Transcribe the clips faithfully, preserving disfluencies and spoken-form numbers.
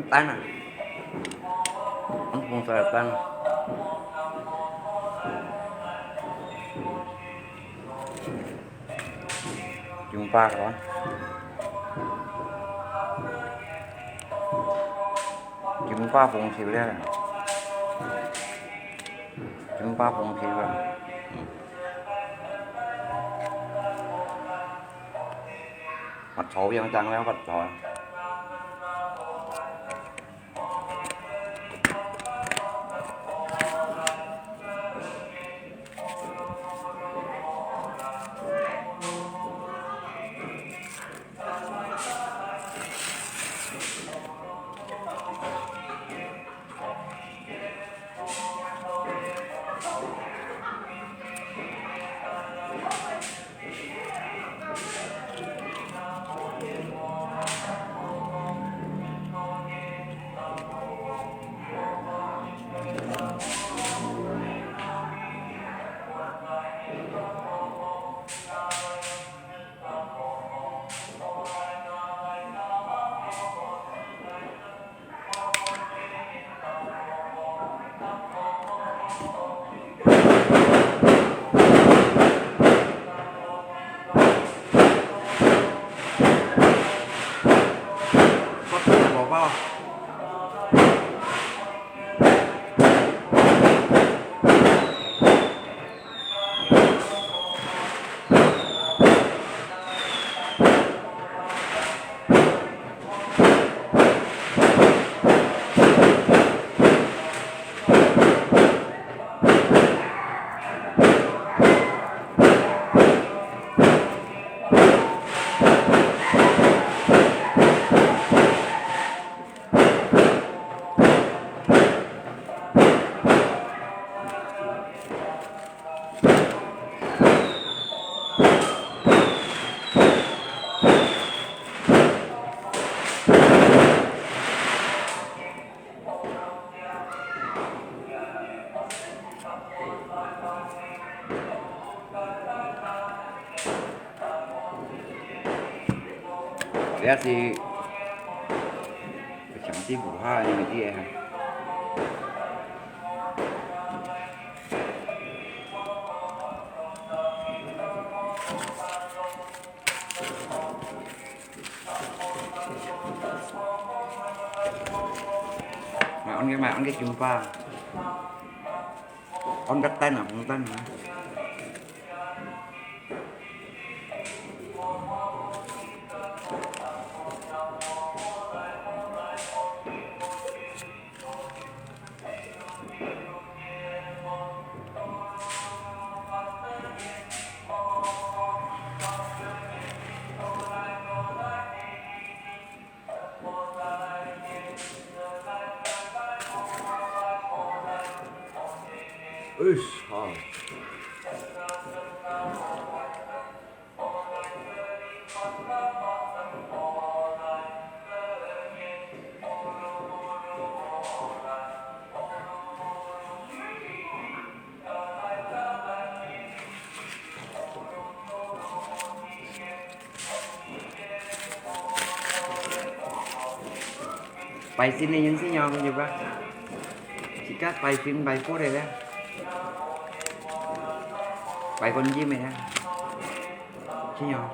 蛋啊，紅紅色个蛋啊。金巴个，金巴紅球个，金巴紅球个，嗯。發財樣，正了發財。 這係強地補下个問題啊。 買安个，買安个金巴，安个蛋啊，紅蛋啊。 哎，操！ 拜神个人係仰般个吧？自家拜神拜佛个咧，拜觀音个咧，係仰？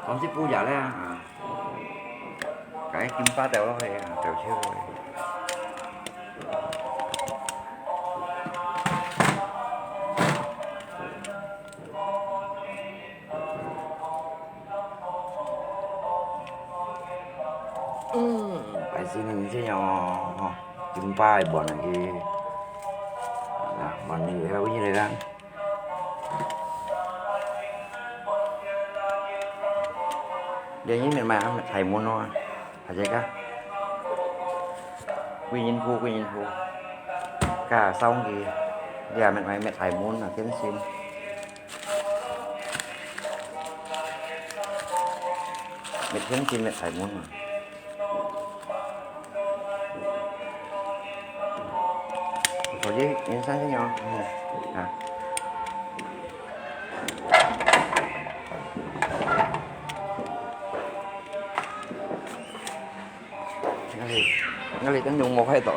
當時不也咧啊？ 該金巴掉落去啊，掉手落去。嗯，拜神个人係仰哦，吼，金巴个碗啊去，啊，碗裡頭有个啦。 連人乜買，乜大碗哦，大隻个。貴人鋪，貴人鋪。加燒雞，這乜買，乜大碗啊，點心。乜點心，乜大碗啊。 手機連上去哦，嗯，啊。你等用無開到。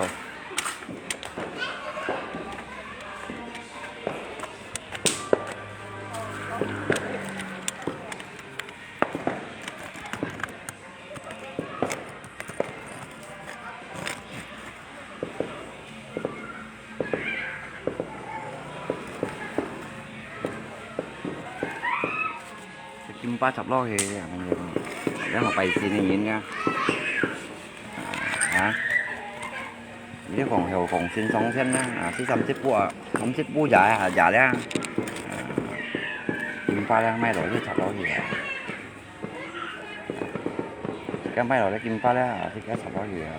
金巴插落去，然後拜神个人啊。啊，你講有講先上先啦，啊，四三七步啊，三七步也也咧，啊，金巴咧，買落去插落去啊。自家買落去金巴咧，啊，自家插落去啊。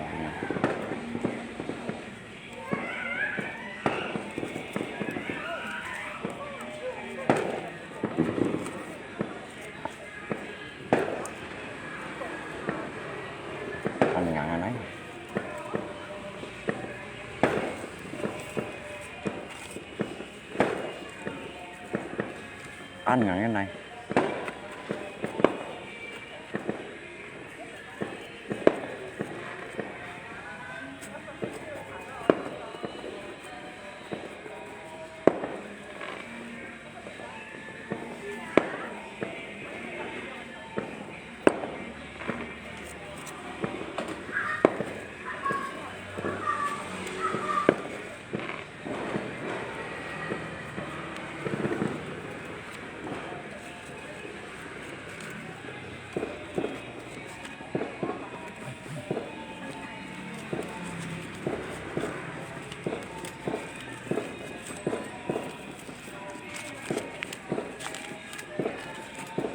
恁硬个呢？恁硬个呢？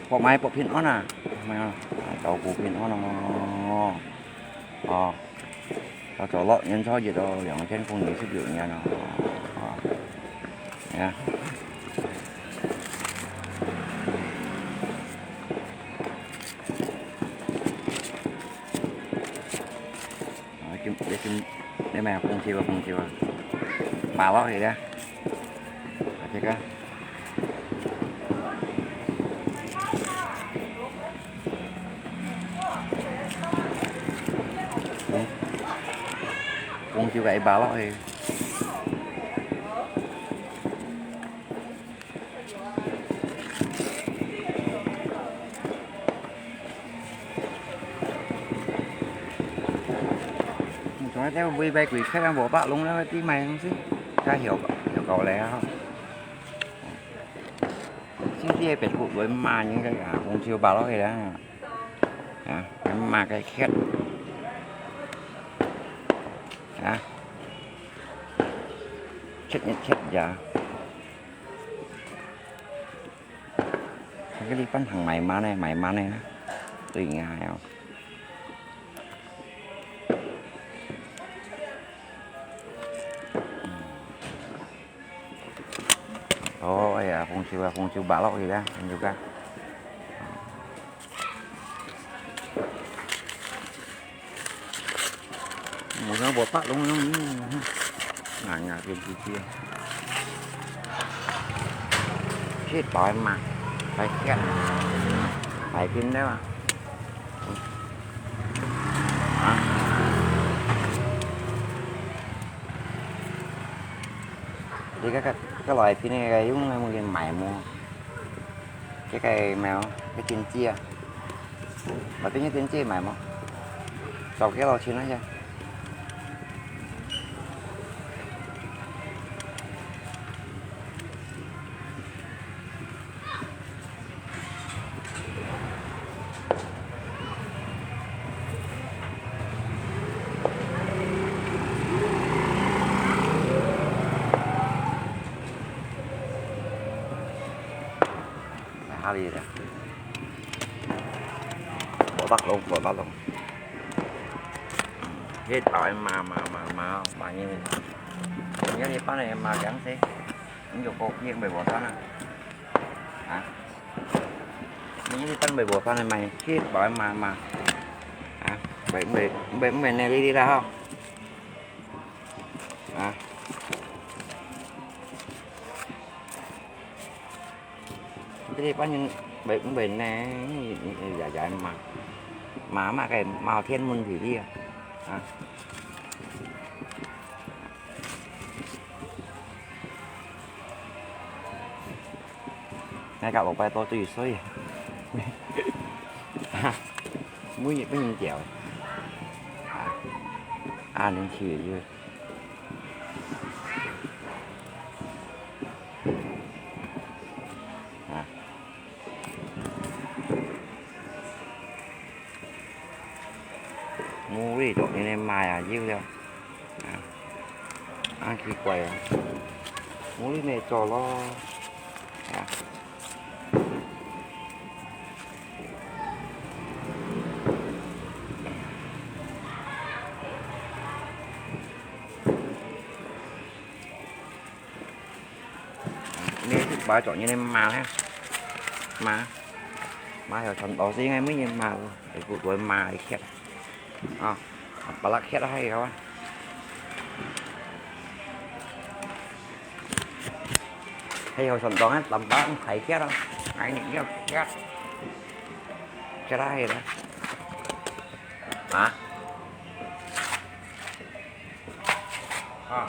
博買博平安啊，博買啊，啊，照顧平安哦。哦，到咗咯，年初一哦，兩千空二十六年哦。哦，呀。 啊，今，你今，你買紅酒啊，紅酒啊，買落去咧，啊，這個，嗯，紅酒个一包落去。 從來都會買幾塊啊，五百籠那個地買東西，該曉，曉搞咧啊。先知別個會罵人个啊，紅酒包落去啦。啊，會罵个cat。啊，cat一cat呀。 這個地方行買嘛呢，買嘛呢，對呀，喲。哦，哎呀，紅酒啊，紅酒包落去啦，紅酒啊。 Mùi nó bột phát đúng không? Ngà ngà kìm kìm kìm. Chết đói mà. Phải kẹt. Phải kìm đấy mà. Hả? Thì cái, cái, cái loại pin này là chúng em mua. Cái cây mèo, cái chân chia. Mà tôi nhớ chân chia mày mà. Sau cái lò xin nó nha. Hali dah. Botak long, botak long. Hit ai ma ma ma ma ma ni. Ni ni pan ni ma kiang si. Ni ko ki bai botak na. Ha? Ni ni pan bai botak ni mai. Hit ai ma ma. Ha? Bai bai bai bai ne li li dah ho. Ha? Cái đi bắt những bệnh cũng bệnh này, dài dài mà. Mà mà cái màu thiên môn thì đi à. À. 𠊎个老伯到對水。每日，每日釣。啊，恁樣去就。啊。 無理做，因為買啊，有了。啊，啊，奇怪啊。無理無做咯。啊。你擺做你个嫲咧，嫲，嫲有傳到時，應該每日嫲，佢會嫲个歇，啊，把拉歇啊，係个啊。係有傳到啊，南北大歇啊，哎，你要歇，歇啊，係啦，啊，啊。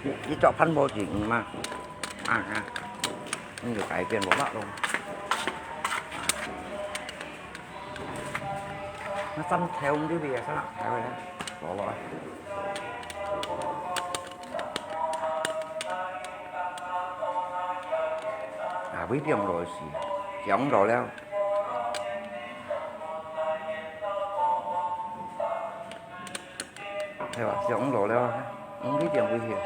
你，你做飯無錢嘛？啊，啊，你就改變無法咯。那三條你就別上來，來，來，來，來。啊，微波爐是，講到了。 係吧？上路了，毋一定危險。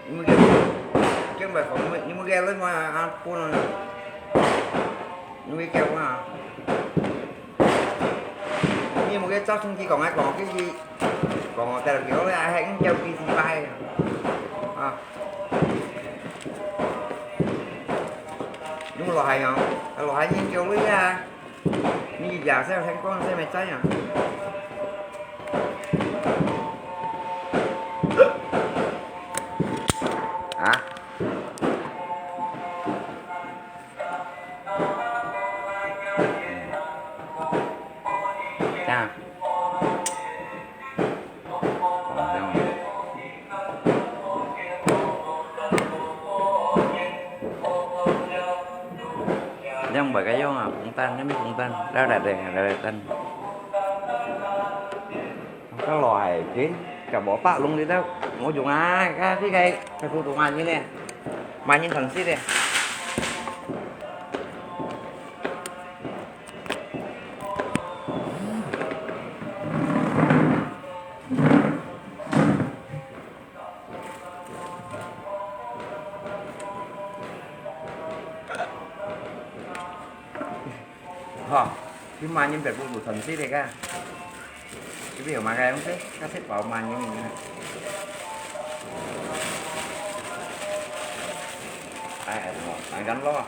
你们给，给买房子，你们给那么啊，不能，你们给我啊，你们给赵书记讲啊讲，给佢讲哦，在那边我还还叫佢几百啊，啊，你们老海洋，老海洋叫你啊。 你也是很光鲜的这样。啊？这样。 兩百个樣啊，紅蛋，那邊紅蛋，來來來來來蛋。該老海佢，佢無發弄你都，無用啊！該這個，佢普通話呢，慢慢傳承的。 好，今晚人別不如傳承的个，這邊有麼个東西？該食飽慢慢个。哎，哎，慢慢落。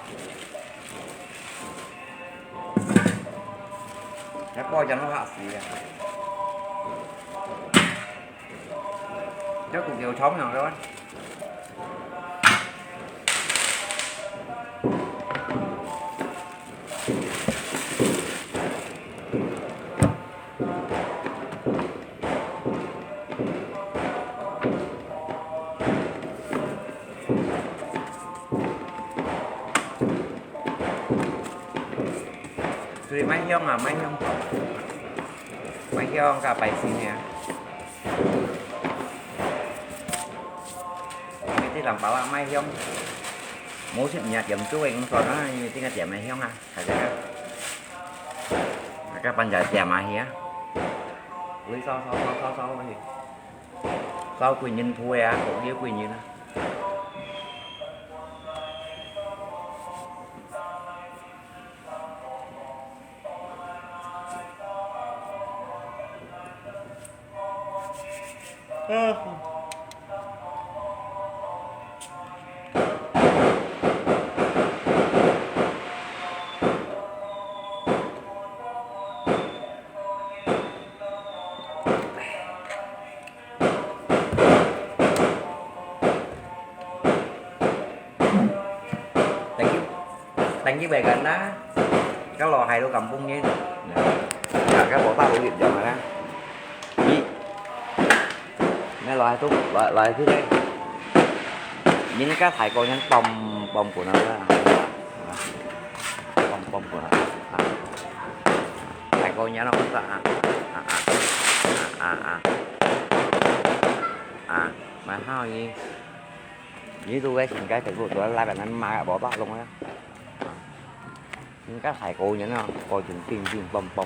該包裝都嚇死啊！這股油炒麵个。 所以賣香啊，賣香，賣香甲百姓啊。因為這人包啊賣香，無食人家店做个，毋算啊，因為這個店賣香啊，大家，大家搬家店啊去啊，會燒燒燒燒燒去。 燒幾人鋪个啊，各有幾人啊。嗯。 等佢，等佢袂乾啦，該落海都敢崩人，該無法度入場啊啦。咦，該落海都，落，落海去咧。人家大過年，嘣嘣滾啊，啊，嘣嘣滾啊，啊，大過年了，啊啊啊啊啊啊，啊，蠻好呢。你都會應該食過，都來把人罵無法弄啊。啊，人家大過年啊，過程乒乒乓乓，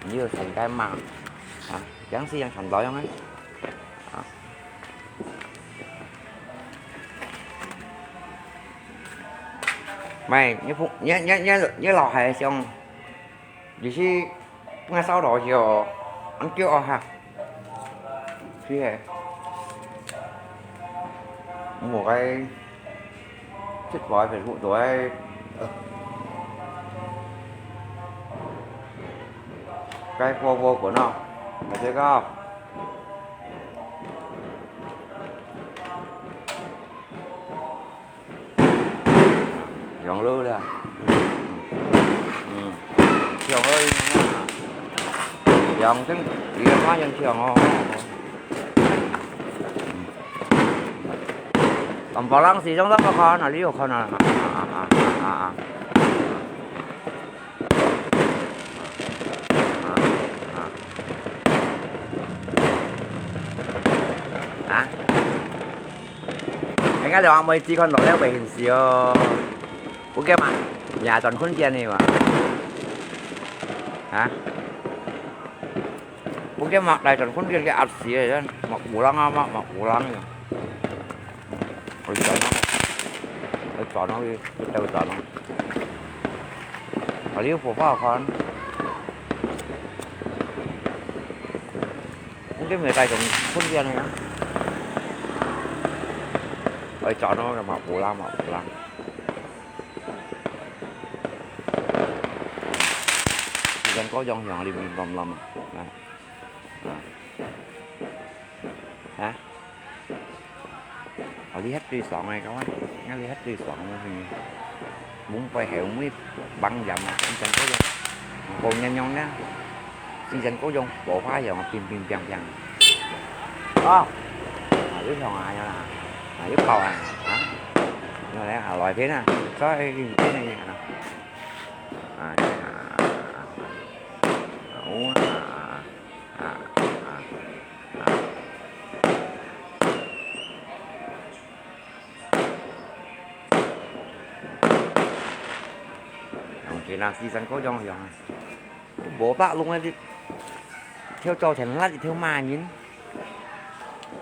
你又應該罵啊，這樣是一樣很糟樣啊。啊。 Mày, nhớ phút, nhớ, nhớ, nhớ, nhớ lò hè xong. Dì si, ngã sáu độ chiều, ăn kiểu ha. Si hè. Một cái chết bói phải vụ đuổi. Cái vô vô của nó. Mày thấy không? Dọn lưới ra. Ừ. Dọn ơi. Dọn tính, đi ra khóa nhân trường không? Còn bỏ lăng gì trong đó có khó nào, lý do khó nào. À, à, à, à, à. Hả? Anh cái đó mới chỉ còn nổi leo về hình xíu. Bố kia mà, nhà toàn khuôn kia này mà. Hả? Bố kia mặc đây toàn khuôn kia cái ạt xíu rồi đó. Mặc củ lăng á, mặc, mặc củ lăng rồi. Ôi, chó nó. Ôi, chó nó đi. Cái tàu chó nó. Ở đây phủ pháo con. Không biết người ta trồng khuôn viên này á. Ôi, chó nó mà phủ lăng, mà phủ lăng. Dân có dòng dòng đi, mình lòm lòm. Đấy. Đấy. Hả? Ở đi hết đi soạn này các bác, nhá, đi hết đi soạn này thì muốn quay hẻo mới bắn dặm mà, xin chắn có dòng. Còn nhanh nhông nhá. Xin chắn có dòng, bỏ phá dòng, pin pin piang piang. Ơ. À, ướp lòng à, nhau là. À, ướp cầu à, hả? Nhau đấy, à, loại thế nè. Có cái gì thế này nè. À, à, à, à. À, ú, à, à, à. À, à, à. Dòng kia là xí săn có dòng dòng. Bố bác luôn ấy, theo cho thèn lát theo mà nhìn.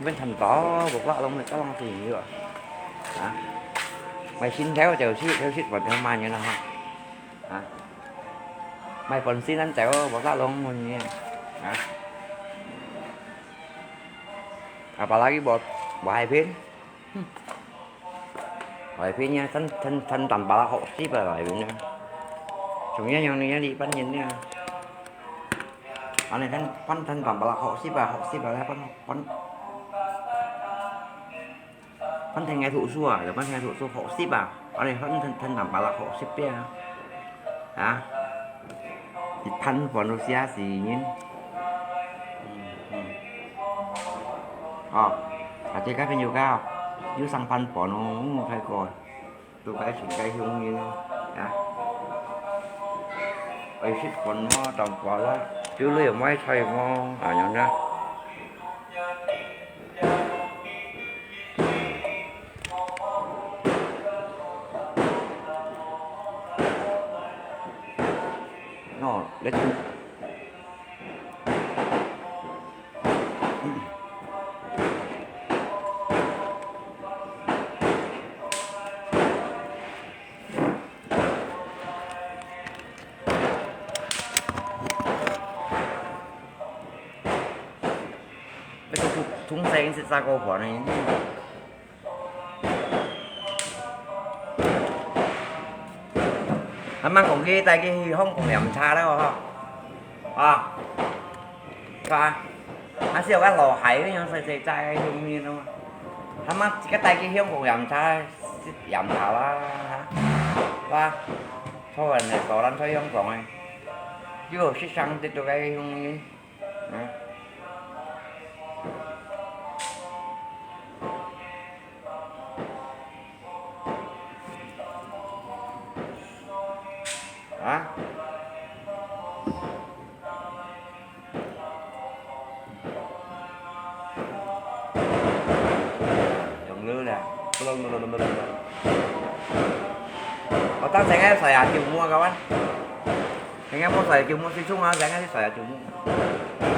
Bên thành đó, bố bác luôn này, có lòng gì nữa. Hả? Mày xin theo, theo shit, theo shit, còn theo mà nhìn nào hả? Hả? Mày còn xin ăn chéo, bố bác luôn luôn nhỉ? Hả? Apalagi buat, buat hai pin. Hai pin ya, thân, thân, thân tầm bá là học ship là hai pin ya. Chúng ya, yang ni ya, đi bán nhìn ya. Anh này thân, thân, thân tầm bá là học ship là, học ship là, bán, bán. Bán thành ngày thủ xua, rồi bán thành ngày thủ xua học ship à? Ở đây bán thành, thành làm bảo là học ship bia. Hả? Thì bán bọn nó xia gì nhìn. Ờ, à, cái cái nhiều cao. Dưới sang bán bọn nó, nó phải coi. Tụi cái sủng cái hiếu nhìn. Hả? Ôi, ship bọn nó tầm quá là. Chứ lưỡi mới thay mò, à, nhớ nhá. Nó, để chúng, để chúng, chúng, chúng sẽ, sẽ ra câu hỏi này. Hả, mang công ty tại cái hông cũng làm xa đó hả? À. Phải. Hả, siêu cái lò hãy với nhau, xài, xài, xài, hông nhiên đâu. Hả, mang cái tại cái hông cũng làm xa, làm xa đó hả? Phải. Thôi, này, có lắm, thôi, hông còn này. Chứ không, xích xăng, tiếp tục cái hông nhiên. Hả? 啊？用了啦，不能不能不能不能。我当成个甩牙酒mua个哇，人家莫甩酒mua水冲啊，人家去甩牙酒mua。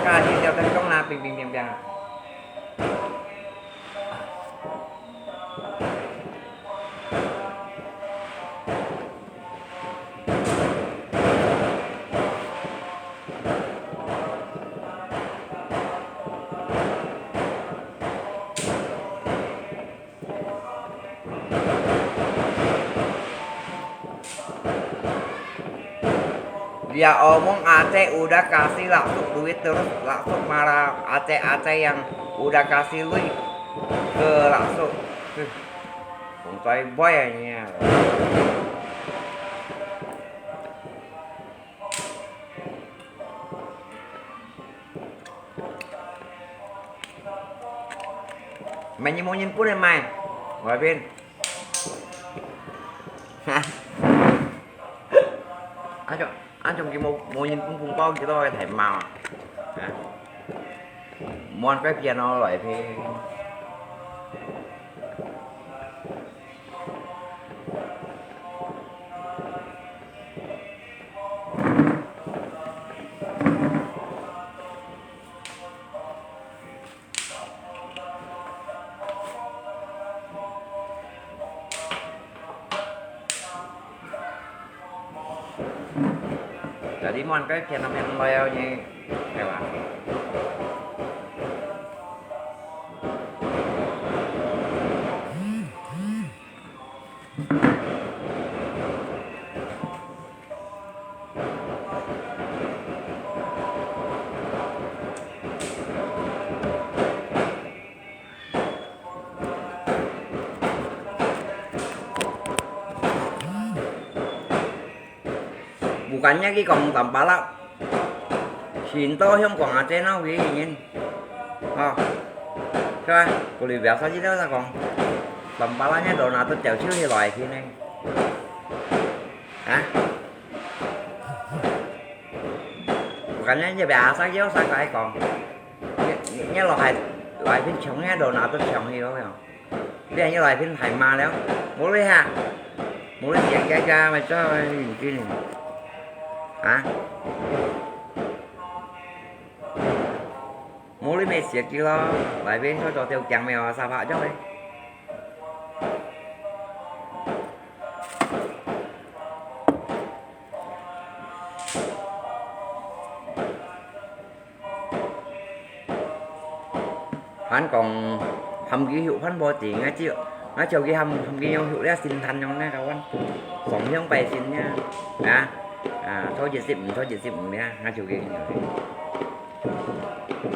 家己就在讲啦，乒乒乓乓啊。 Dia omong Aceh udah kasih langsung duit terus langsung marah Aceh-Aceh yang udah kasih lui ke langsung. Huh, kong toi boy nya. 买你无人分个买，外边。哈，啊就啊就佢无无人分红包，佢都会太mau啊。啊，莫个骗哦，来骗。 Jadi mon cái kia nó men loyal như cái là. Bukannya佢講Tampalak，很多香港啊，這那位人，哦，係吧？Kalau biasa kita tak講，Tampalaknya都拿到掉手去來去呢，啊？Bukannya biasa kita tak講，你你你來來片搶，你都拿到搶去，有沒有？ 你又來片大罵了，無理哈，無理食雞雞，咪做運動啊？無理咪食雞咯，來片做做條頸咪有沙發咗咧。 還講含佢畜番婆子，𠊎就𠊎就佢含含佢樣畜了，心態樣呢，kawan，上香拜神呢，啊啊，初一十五，初一十五呢，𠊎就佢樣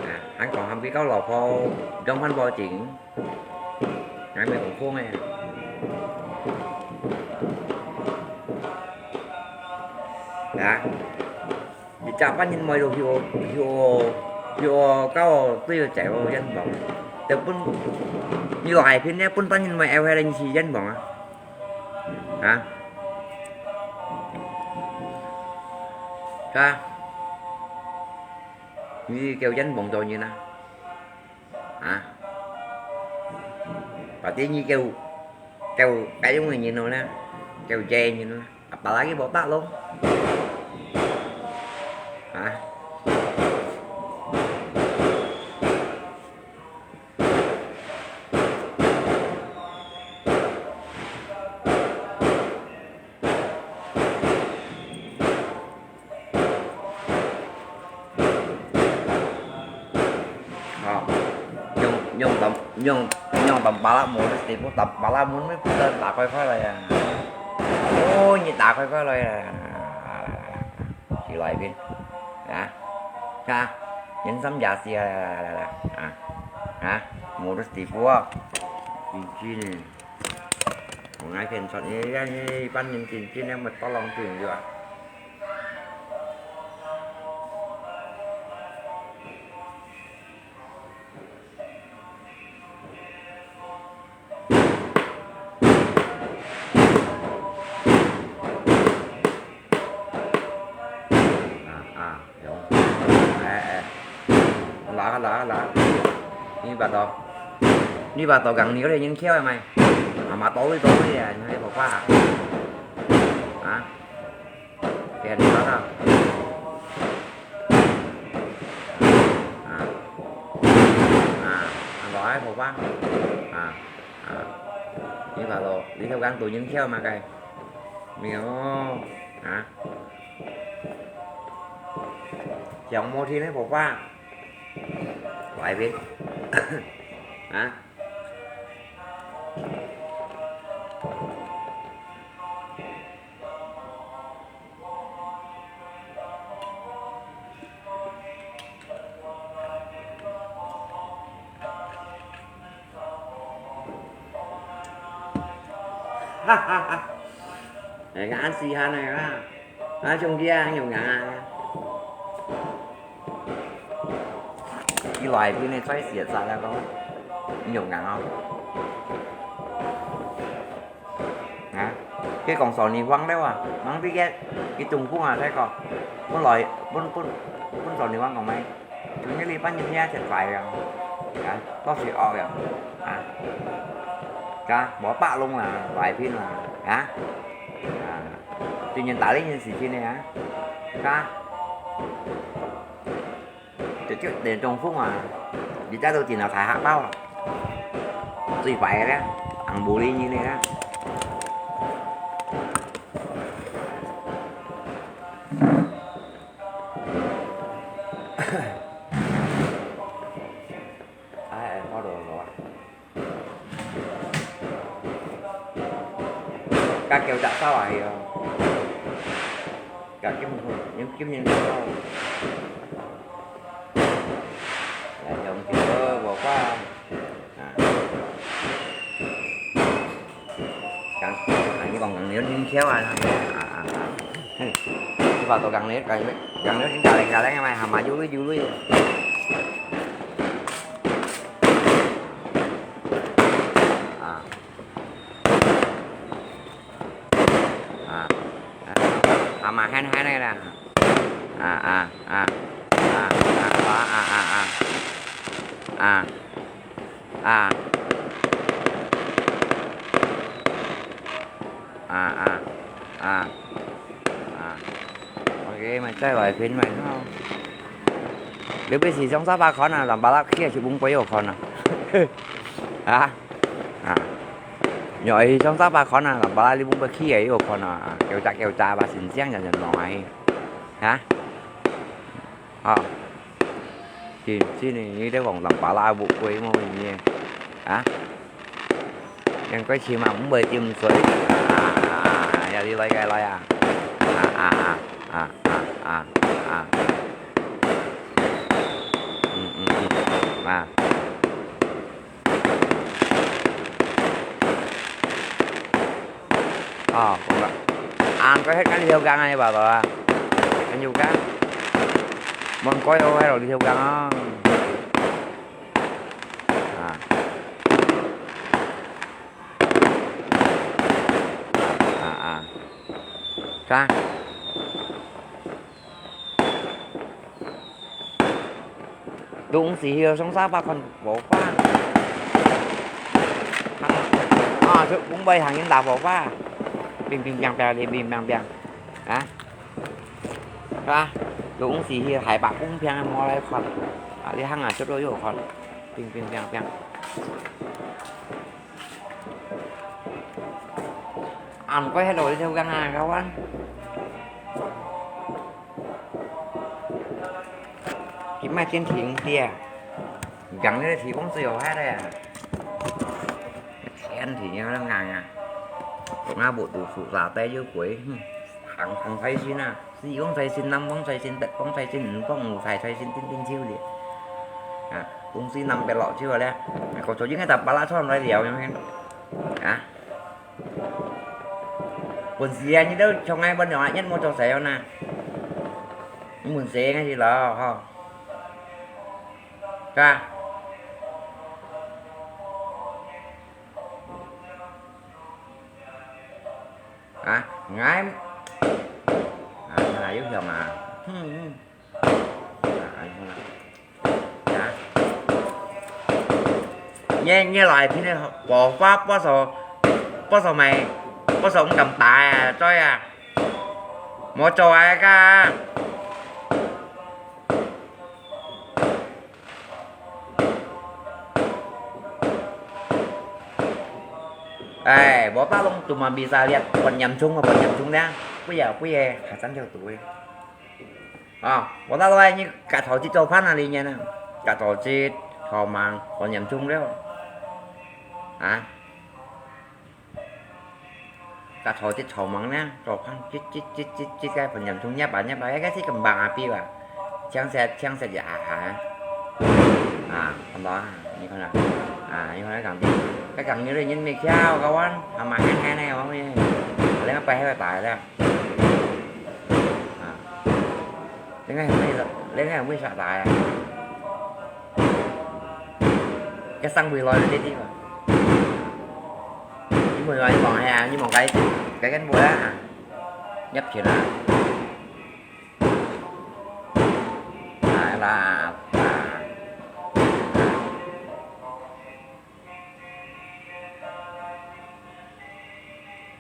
啊，還講含佢个老婆養番婆子，𠊎咪好風个。啊。 一隻班人妹都去學去學去學教對个仔哦，人望。就分你來片呢，分班人妹愛會人去人望啊？啊？啊？你叫人望到人啊？ 啊？Berarti你叫叫該種个人咯呢，叫這人咯，apalagi botak咯。啊？ 哦，用用打用用打巴拉姆的地步，打巴拉姆那不能打快快了呀。哦，你打快快了呀，起来一遍，啊，啊，人参加西啊，来来来来来，啊啊，姆的地步啊，进去呢，我那天穿的，一般人进去那么多浪进去啊。啊，啦，你把刀，你把刀讲你个人跳的没？啊，嘛刀位刀位啊，你还不怕？啊，给你看看。啊，啊，啊，我还不怕？啊，啊，你把刀，你就讲都人跳嘛该？没有，啊，讲没听的不怕？ 外面。啊？哈哈哈！哎，俺试下呢啊，啊，兄弟啊，有人啊。佢来宾呢，最写啥来讲，有人哦。啊，佢讲少年王了啊，王毕业，佢中风啊，再讲，本来，本本本少年王讲咩？ 今日禮拜日天食快啊，啊，到時惡啊，啊，家無百弄啊，外邊啊，啊，啊，今年打了一件事情呢，啊，家，就就連中風啊，你家都電腦大客包啊，最快个咧，硬無理你咧。 哎，哎，好了，好了。甲狗隻手啊，係哦。甲金，金，金銀手。來，用這個無法啊。 啊。講，啊，你講講，你你跳啊，啊，啊，啊。嘿，你把刀講你，講你，講你，你搞來搞來，嘛，還嘛有鐳有鐳。啊。啊。啊，還嘛還還來啦。啊，啊，啊。啊，啊，啊，啊，啊。啊。 啊。啊，啊，啊，啊。OK，嘛再來一遍嘛，吼。你不是上沙巴看啊，南巴拉去還是翁背有看啊？啊？啊。你愛上沙巴看啊，南巴拉你翁背去也有看啊，啊，狗雜狗雜吧，形象人人來。啊？ 啊，真，真个，你咧講南巴拉烏龜麼个呢？啊？兩個字嘛，毋會啉水。啊，呀，你來个來啊！啊，啊，啊。嗯，嗯，嗯，啊。 哦，講个，啊，佢係跟條gang啊，你爸爸啊？跟條gang，問佢有喺度條gang啊？啊。啊，啊。啥？ 東西去上沙巴看無法。啊，就公會行人打無法。乒乒乓乓，乒乒乓乓。啊？是吧？東西去海拔公平个無來看。啊，你行啊，這都有看。乒乒乓乓。 啊，毋過迄度你就講啊，kawan。佢賣電梯用的啊，講那個提供最有害的啊。電梯要那硬啊，我那不讀書啥帶就鬼，哼，行行開心啊。 西方財神、南方財神、北方財神、五方五財財神，定定手咧。啊，東西南北落手咧，啊，各做應該打巴拉串來聊，有無？啊？本事啊，你都從來不聊啊，一無做事哦呐。你本事應該是老吼，是吧？ 啊，𠊎，啊，哪有香啊？嗯，嗯。啊，有香啊。啊，你，你來片个，我發，發手，發手買，發手毋敢打啊，追啊，莫做啊，个。哎，無打攏都嘛bisa lihat半點鐘啊，半點鐘咧，不要，不要，還真就對。 啊，無打攏你甲頭節做伴啊，你呢？甲頭節頭忙，半點鐘了。啊？甲頭節頭忙呢，做伴，節，節，節，節，節，該半點鐘，入啊，入啊，該係kembang api啊。青色，青色一下下。啊，看到啊，你看啊，啊，你看該講，該講有个人袂巧，kawan，啊嘛，嘿嘿呢，我们，另外擺還會打的。 啊，你看有沒有，你看有沒有啥打呀？該上回來的地方。你問我，你望下，你望該，該根尾啊，入去啦。啊啦，啊。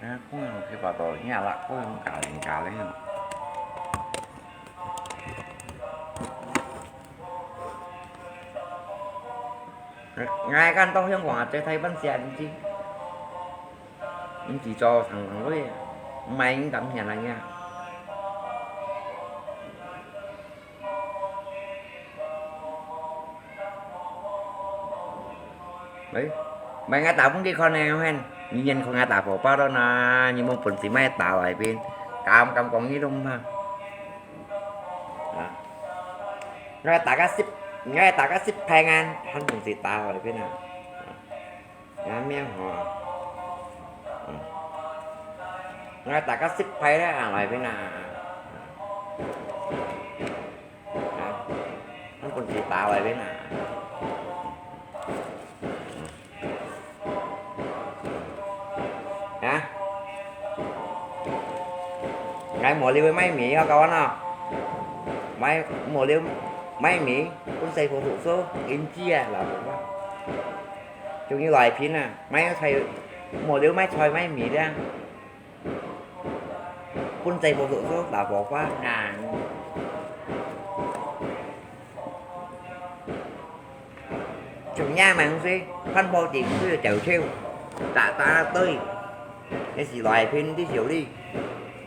啊，講佢話到，你阿拉講加零加零。𠊎看到香港啊，在台灣寫毋知，毋知做長長類啊，毋係應該毋係那樣。 喂，買𠊎打分佢看呢，你看，你認可𠊎打火炮了呢，你無本事買打來邊，敢敢講你都毋怕。啊，𠊎打個十，𠊎打個十排啊，還本事打來邊啊。 啊，命好啊。嗯。𠊎打個十排咧，啊，來邊啊。啊，𠊎本事打來邊啊。啊？𠊎無溜買米，我講啊，買，無溜買米，本身好好做，銀子啊，老婆啊。 終於來片啊，買菜，無溜買菜買米了。本在無做做，老婆話啊。從nhà mạng say，看報紙就走走，打打對，那是來片的小麗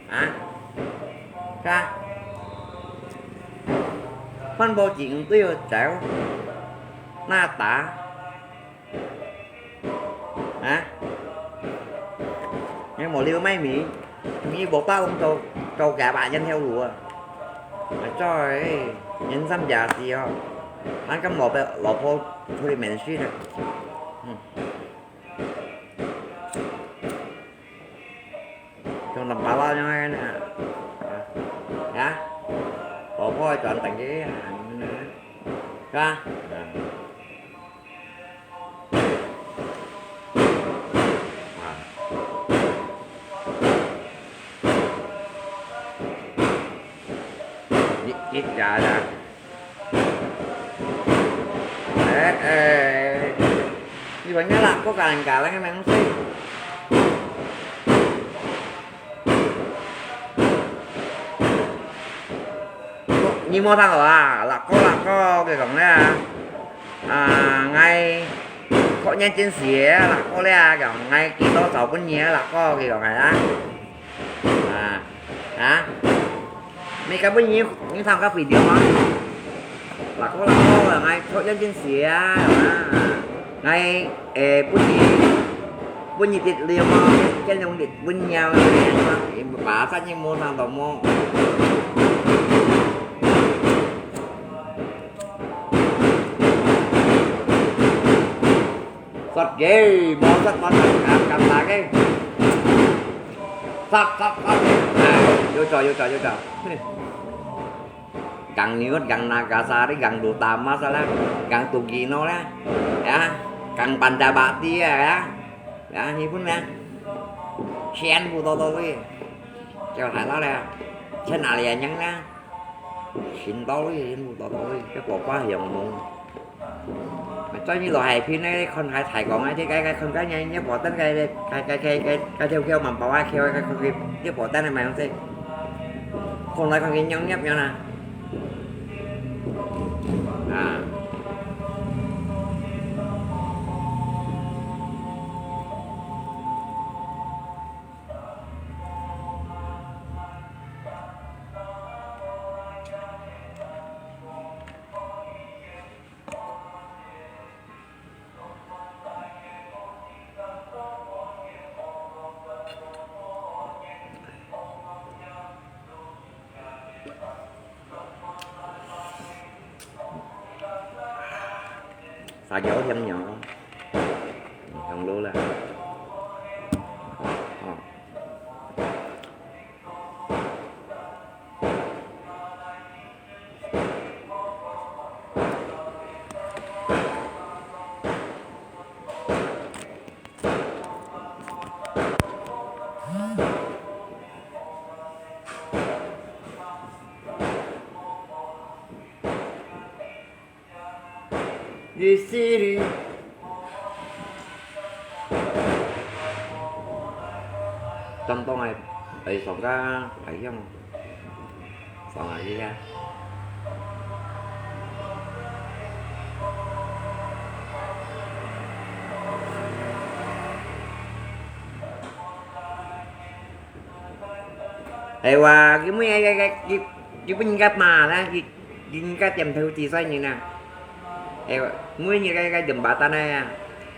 啊，是吧？看報紙對走，那打。 啊？你無溜買米，你無包工做，做假把人條路啊？啊，做欸，人生也是哦，還跟老婆，老婆出去面試呢。嗯。 像淋巴啦樣个呢，啊，婆婆轉等佢行呢，係吧？啊，一一家人。 哎，哎，你問𠊎啦，我跟人家那個名字。你無聽過啊？六哥，六哥，佢講咧啊，啊，𠊎確認真實个啊，六哥咧啊，講𠊎幾多少分你啊，六哥，佢講个啊。 啊，啊，你个本人，你聽个video嗎？六哥，六哥，𠊎確認真實啊，啊，𠊎，誒，本人，本人跌了嗎？見用跌本了，把殺人無聽到無？ Sat ye, mau sat, mau sat, kam, kam lagi. Sat, sat, sat. Nah, yo cho, yo cho, yo cho. Gang Niut, gang Nagasari, gang Dutama salah, gang Tugino lah. Ya, gang Pancabakti ya, ya. Ya, ni pun ya. Sian bu to to wi. Cho thai lo lah. Chen ali yang lah. Sin to wi, sin bu to to wi. Cho po pa yang mu. 所以你來海邊呢，看該大港啊，這个，該看該若，若無等該，該，該，該，該，該條橋，萬寶啊橋，該看佢若無等个嘛樣子，看來看去仰仰樣啊。啊。 撒娇香油，香油啦。哦。 你是你。當當个，哎，上个，哎，香，上个，你看。 係哇，佢每日个，个，佢，佢分人家罵啦，佢，佢人家點頭指使人啊。係哇，每日个，个jembatan啊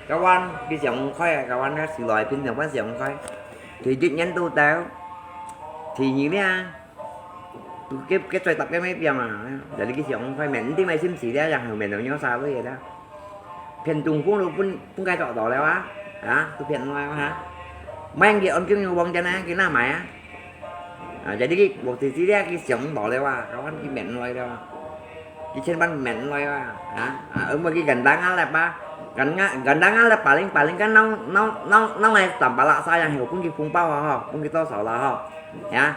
，kawan，佢想開啊，kawan，佢時來平常分想開。第一年都到，第二年，佢，佢最特別个咩病啊？Jadi佢想開面，你買心事咧，然後面就有啥位啦。 騙中風都分，分佢捉到了啊，啊，都騙來啊，哈。Main佢安京有望真啊，佢哪買啊？啊，jadi佢無自己咧，佢想到了啊，kawan佢免來了啊，佢千萬免來啊，啊，啊，因為佢gandang啊，lepas，gandang，gandang啊，lepas paling，paling kan nang，nang，nang，nang ai tambah laksa yang，分佢紅包啊，吼，分佢多少啦，吼，呀，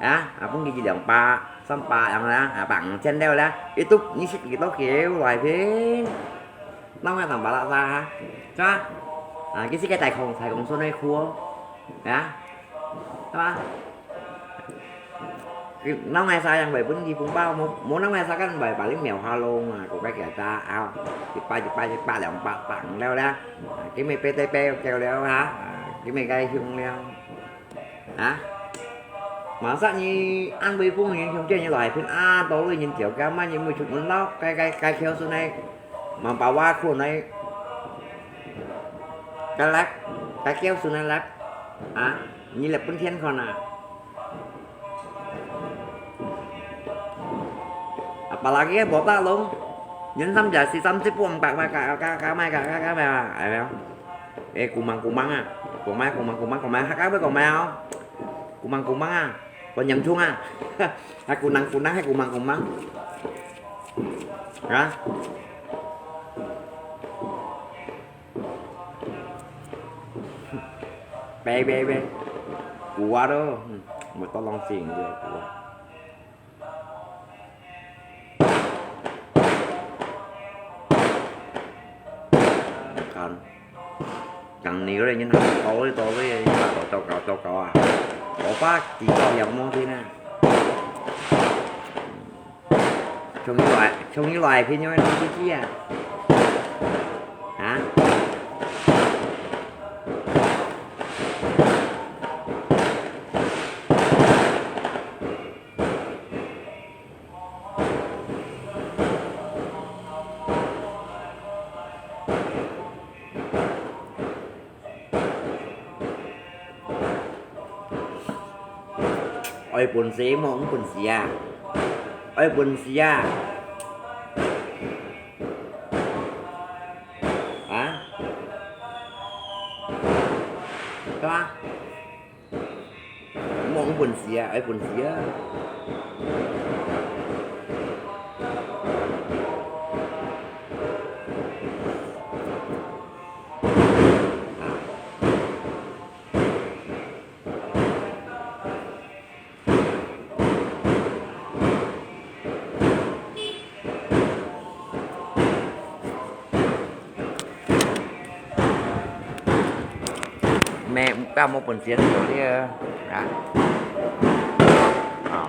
呀，啊，分佢一兩百。 三百樣啦，啊，百五千了啦，一度二十幾多橋來平，哪會當巴拉沙哈，係吧？啊，佢自己大空，大空順个苦哦，啊，係吧？佢哪會沙樣會分佢紅包，無，無哪會沙kan會把你秒下落嘛，個個給他啊，一百、一百、一百、兩百、百五了啦，啊，佢咪背對背叫了哈，啊，佢咪該凶了。 啊？Masa你恁威風，你雄健，你來片啊，多類人條件嘛，你每出門路，該，該，該橋順个，望包瓦困个，該粒，該橋順个粒，啊？你粒分天看啊？Apalagi botak long，人三隻四三隻半百塊，加，加，加咩，加，加，加咩啊？係咪啊？ Eh, kumang-kumang ah. Kumang, kumang, kumang, kumang. Hakka kumang ah. Kumang-kumang ah. Panyamchung ah. Hai kunang-kunang, hai kumang-kumang. Ha? Be, be, be. Kuat oh. Hmm. Mutolong sing dia kuat. Kan. Kang ni ko le nyen ha, to le to le, to to to to to ah. Ko pa ti to yang mo ti na. Chung yu lai, chung yu lai pin yo ni ti ti ah. Ha? Ai pun si mo, pun si ah. Ai pun si ah. Ha? Hva? Mong pun si ah, ai pun si ah. 咩，該無本錢做這个啊。啊，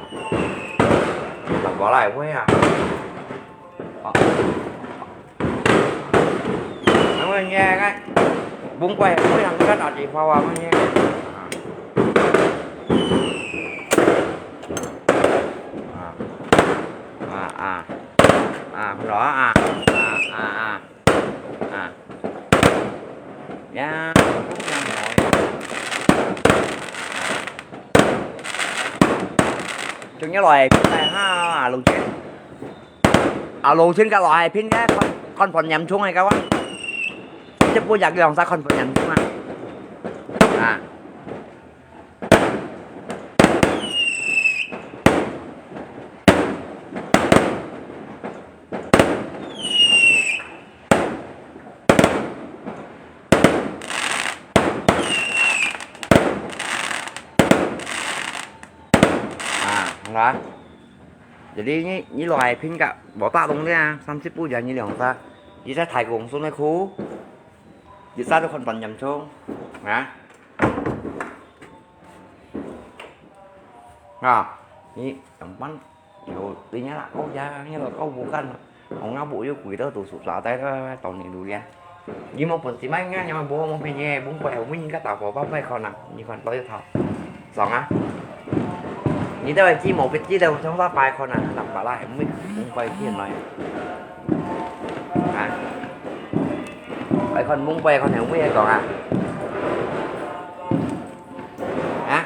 十過來位啊。好。因為你个，崩壞，非常个大地方啊，問你。啊，啊，啊，啊，啊，啊。 啊。呀，中意來，來哈，阿龍姐。阿龍姐，該來拼个，看，看分嚴重个，該話。這不一樣，兩儕看分嚴重啊。啊。 啊，好啦。Jadi你，你來拼个，無打動个啊，三十步就你兩隻，你在太空送个苦，一下就看分嚴重啊。啊，你上班 有，對呀啦，高呀，你老高無干了。我那不又鬼到都是啥在那当你榴莲。你们本地卖呀，你们不我们便宜，不过我们应该打火把卖看呐，你看多一套，爽啊！你这个鸡毛不鸡的，我从那摆看呐，那把那还没不会进来。啊？摆看不会看还没讲啊？啊？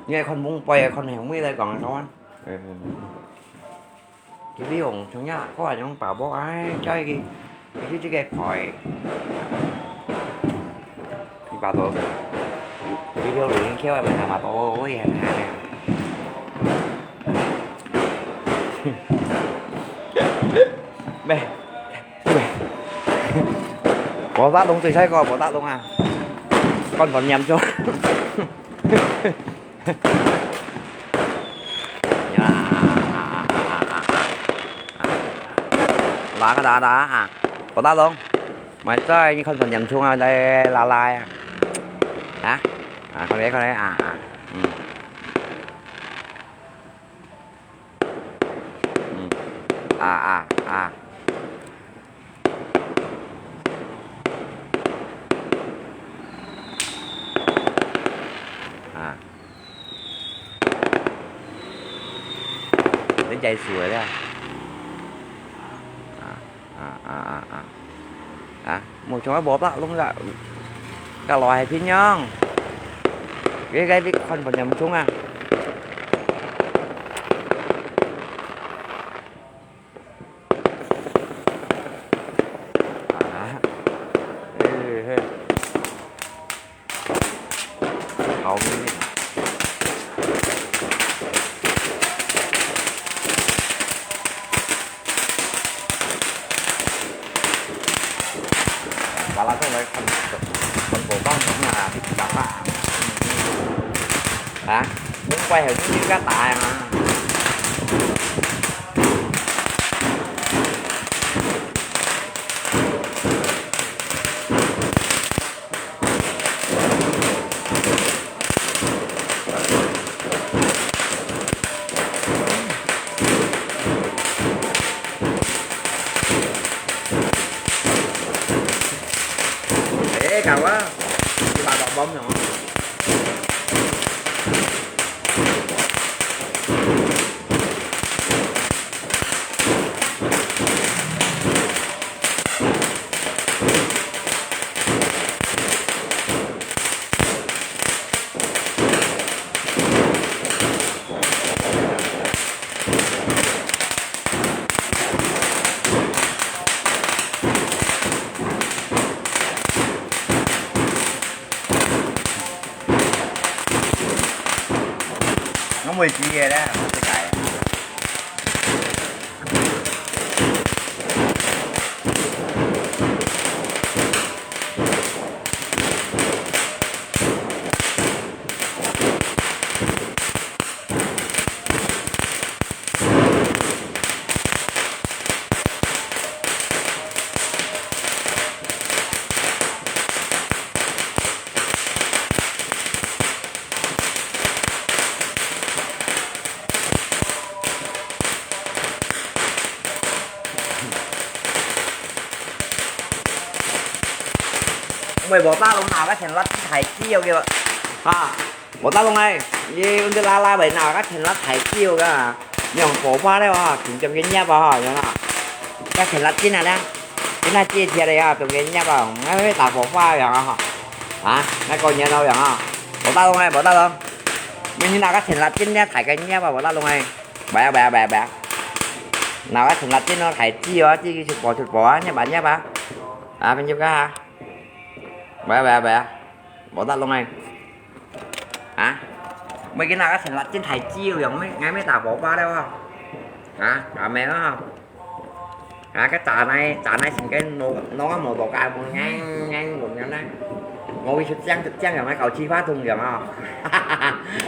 你愛看蒙牌，愛看向尾來講啊，看啊。嗯。佢比如像呀，我話用白波，哎，叫佢，佢這个牌，佢白波，佢條龍橋啊，嘛嘛多，我也看了。咩？ 無打動最細个，無打動啊！看分嚴重。呀！拉个打打啊！無打動，買在你看分嚴重啊，來拉拉啊！啊？啊，看來看來啊啊！嗯。 嗯，啊啊啊！啊，你解除了。啊。 啊啊啊啊！啊，無像个無白弄个，个來係點樣？佢个你看分嚴重啊！啊，嘿嘿。 好命令。完了，再來看，看播放什麼啊？你干嘛？啊？你怪很，你干嘛呀？ 哎，搞啊，你把搞崩了。 我袂知个咧，我自家。毋會無打攏拿个錢落去抬轎个，啊，無打攏哎，你用這拉拉尾拿个錢落抬轎个，你用火花了啊，緊張个捏啊，有啦，个錢落進來咧，你那借錢的啊，中間捏啊，哎，打火花樣啊哈，啊，那過年了樣啊，無打攏哎，無打攏，你拿个錢落進咧，抬个捏啊，無打攏哎，不要不要不要不要，拿个錢落進咯，抬轎啊，轎去出貨出貨啊，捏吧捏吧，啊，分你看哈。 喂喂喂，無打攏哎！啊？每个拿个錢落進抬轎樣，𠊎愛打火花了哦！啊？阿妹啊！啊，个炸奶炸奶成个腦腦啊無到家門，硬硬門樣呢！我會出聲出聲樣，愛搞氣化筒樣啊！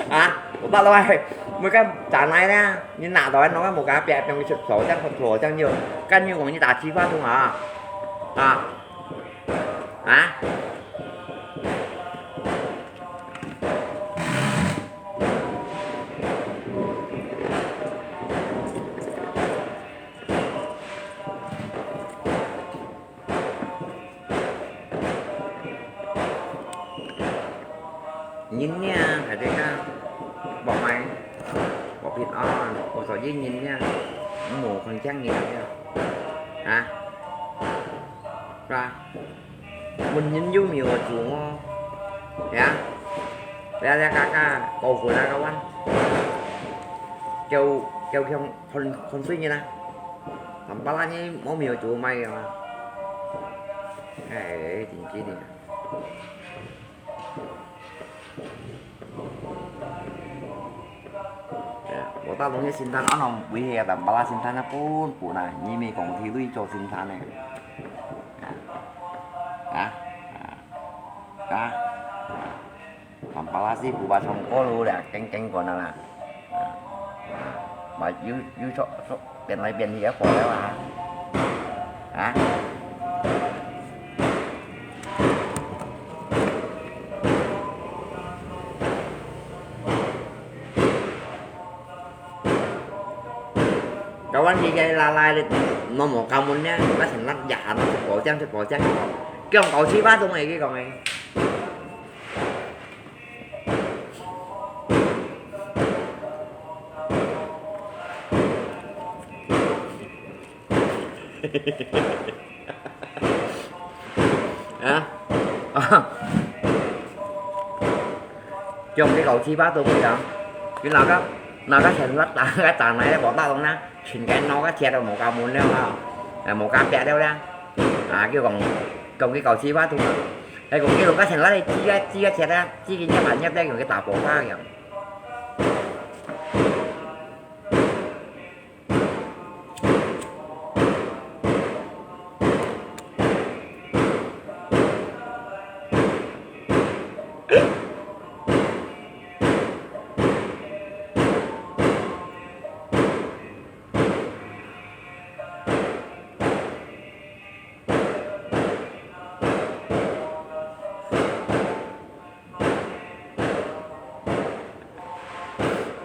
啊？無打攏哎！每个炸奶呢，你拿到腦啊無家邊，變會出錯聲出錯聲樣，跟住講你打氣化筒啊！啊？ 啊？人呢，大家無愛，無平安，無所以人呢，無看見人呢，啊？是吧？ 問人有無有做哦？呀，這這个个高分啊个話，叫叫強看看衰人啊，三八啦你無有做賣个嘛？哎，真正个。 無打攏个生產，安到危險啊，打巴拉生產啊，本本啊，你毋講佢累做生產呢。啊？啊？啊？打巴拉斯古巴從過路了，驚驚過了啦。啊？啊？嘛有有做做變來變去个火了啊？啊？ Kawan佢个拉拉咧，normal kamu呢，那成日日下都出火聲，出火聲，講搞七八種个，佢講个。 啊？啊？叫你搞七八都不講，佢那个那个成日打个打來个無打動啦，全个腦个鐵都無搞滿了哈，誒無搞白了啦，啊，叫講講佢搞七八都，誒講佢弄个成日个支个支个鐵啊，支佢一萬一咧，用佢打火花樣。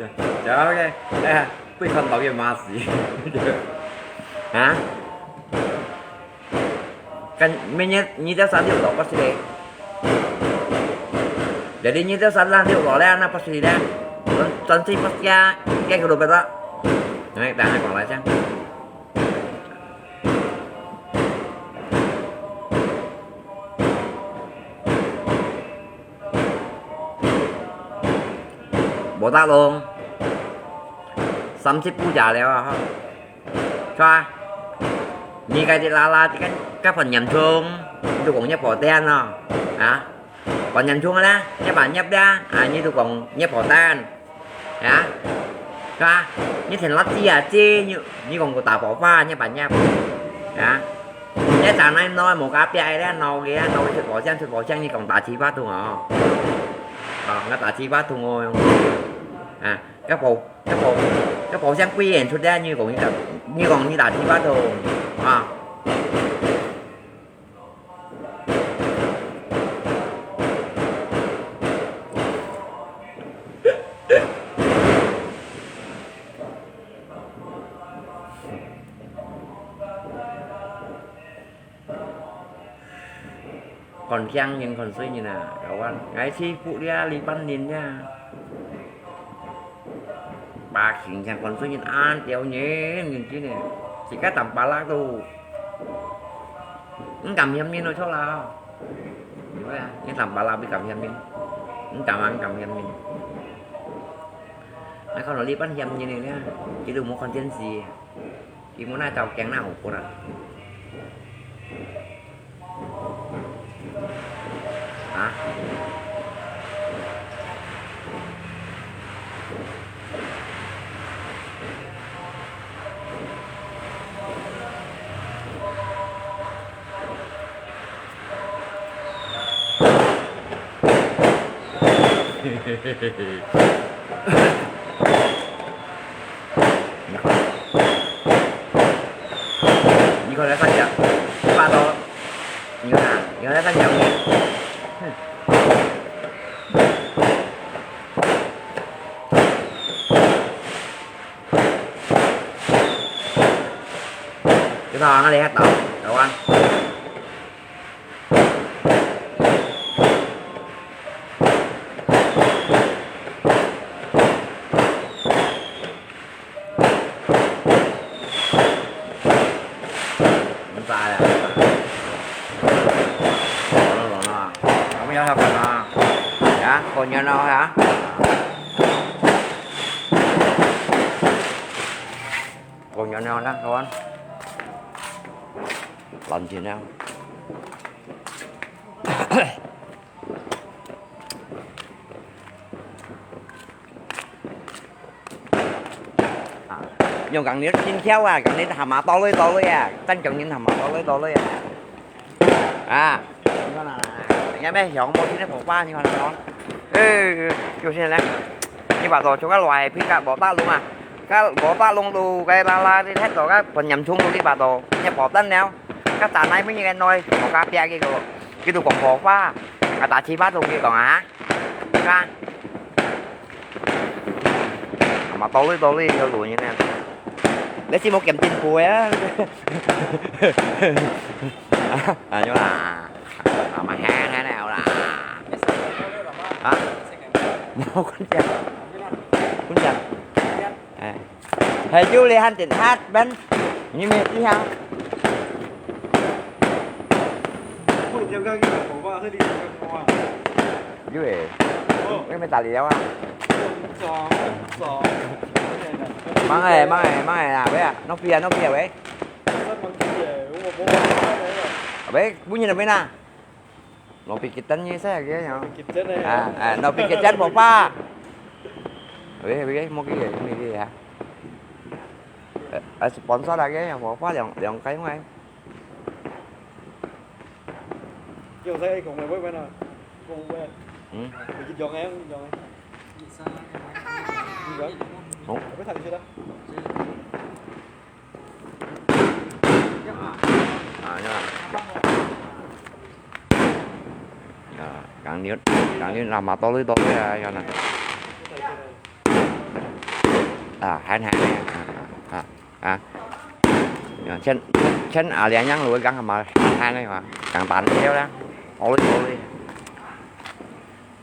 就就OK，哎呀，會看到个馬死。啊？Kan menyet nyi teu sa liu lo pas sile. Jadi nyi teu sa lan liu lo le na pas sile. Tan tan si pas kia kia kulo beta. Ngai ta ngai kong lai chang. Bota long. Samsip puja liao ha. Chua. Nyi kai ti la la ti kan ka phần nhầm chung. Nyi tu kong nyep po tian no. Ha. Phần nhầm chung la. Nyep ba nyep da. A nyi tu kong nyep po tan. Ha. Chua. Nyi thian lak chi a chi nyi nyi kong ku ta po fa nyep ba nyep. Ha. Nyi ta nai noi mo ka pia ai la no ge no ge chut po chang chut po chang nyi kong ta chi fa tung o. Nyi ta chi fa tung o. Ha. Ka po Cái bộ, cái bộ sang quy hiện xuất ra như còn như là, như còn như là thi bá đồ. À. 看驚人看衰人啊，kawan，𠊎去屋裡啊，裡班人呀。 Ba形象看衰人恁刁人，認真个，自家當巴拉都，毋敢嫌人咯，著啦。有啊，你當巴拉毋敢嫌人，毋敢啊，毋敢嫌人。那看到你班嫌人个呢，佢都無看電視，佢無那照鏡那好過啦。 啊？你看，你看那三角，一百多，你看啊，你看那三角，哼。你看啊，那里还倒，倒啊。 毋使啊，毋使。落咯，落咯啊！我們要下班啦。呀，過年了哈。過年了啦，各位。冷靜了。 啊，用講你心跳啊，講你蛤蟆多累多累啊，真講你蛤蟆多累多累啊。啊，你看啦，人家咩響，無聽到火花，你看，你看。哎，就是呢，你把頭就个來，皮卡無打攏啊，个無打攏都該拉拉的，太多个分嚴重都你把頭，你無等了，个打哪乜你个內，無加別个个，佢都講火花，啊，打七八種佢講啊。 係吧？啊嘛，道理道理，有路人呢。你是無減進步啊？啊，有啦。啊嘛，嘿，嘿，嘿，有啦。啊？無，kun siapa? Kun siapa? Eh. Hai, Juli han tin hat ben. Ini mesti ha. Juli. Ini minta liau ah. Mang eh, mang eh, mang eh, ah, weh, ah. Nopia, nopia, weh. Weh, bunyi nopia na. Nopia kita ni saya ke ya. Ah, ah, nopia kita papa. Weh, weh, mau ke, mau ke ya. Eh, eh, sponsor lagi ya, papa yang, yang kai mai. Yung saya kung may weh na, kung weh. Hmm. Yung yung yung. Oh. Apa tadi sudah? À, nhưng mà, à, cắn niết, cắn niết là mà to lưới to lưới à, cho nè. À, hai hai này. À, à. Chân, chân à, liền nhắn lưới gắn mà hai này mà. Cắn tán theo đó. Ôi, ôi.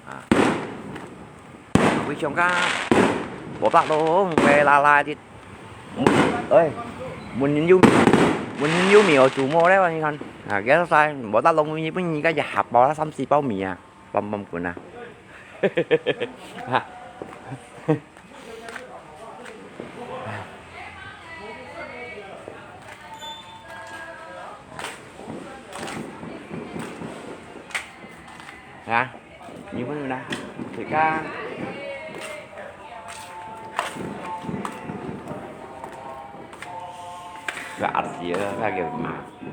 À. Vì chúng ta, bộ tạc đồ, về là là thì Ơi, một nhìn du, một nhìn du miệng ở chủ mô đấy, bạn nhìn. À, cái sai, bỏ tắt lông như bún như cái giờ hạp bao đó, xăm xì bao mì à, băm băm cuốn à. Hả? Như thế nào? Thì ca. Cái ạt gì đó, cái kiểu mà.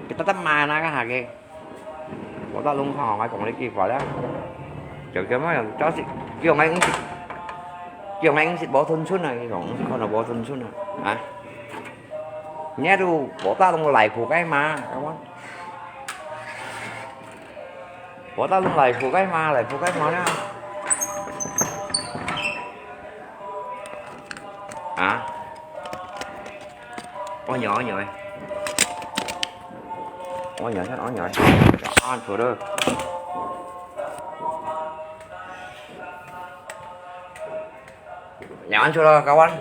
Cái tao tao mà nó cái hả cái. Có tao lông hò ngay còn lấy kia vào đó. Kiểu kiểu mà cho xịt, kiểu ngay cũng xịt. Kiểu ngay cũng xịt bỏ thun sút này, cái còn con nào bỏ thun sút này. Hả? Nhớ tu, bỏ tao lông lại của cái mà, các bạn. Ủa, tao luôn lại phủ cái hoa, lại phủ cái hoa đó. Hả? Ôi, nhỏ, ôi, nhỏ. Ôi, nhỏ, ôi, nhỏ. Ăn thua đó. Nyan sudah, kawan.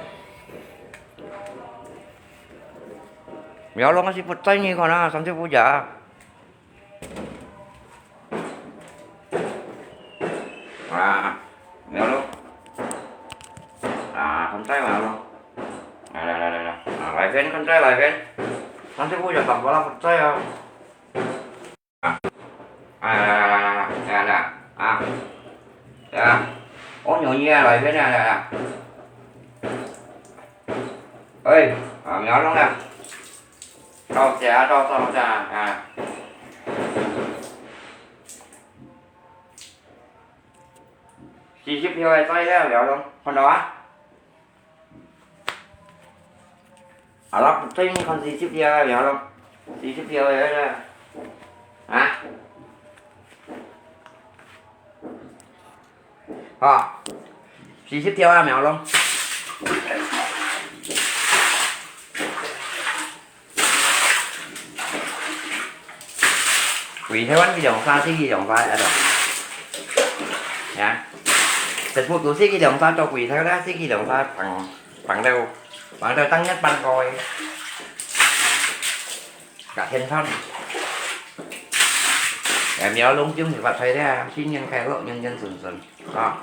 Mèo long si put tai ni kona, sampai puja. Ah, mèo long. Ah, kan tai mèo long. Ah, dah, dah, dah, dah. Ah, lai pen, kan tai lai pen. Sampai puja tak pala put tai ah. Ah, ah, ah, ah, ah, ah. Ah. Oh, nyonya, lai pen, ah, ah, ah. Oi, ah, mèo long ah. Tao sia, tao, tao sia, ah. Sisip hiu ai tai le, mèo long, kon tau ah. Alak, tui ni kon sisip hiu ai, mèo long. Sisip hiu ai, ah. Ha. Sisip hiu ai, mèo long. 佢台灣佢兩三，四佢兩三，啊，都。Ya. Sebut tu四佢兩三，到佢台灣四佢兩三，bằng，bằng到，bằng到當日bằng過去。Cả thiên thần. Ya, mèo long chung thì phát thai dia, 新年快樂，年年顺顺。啊，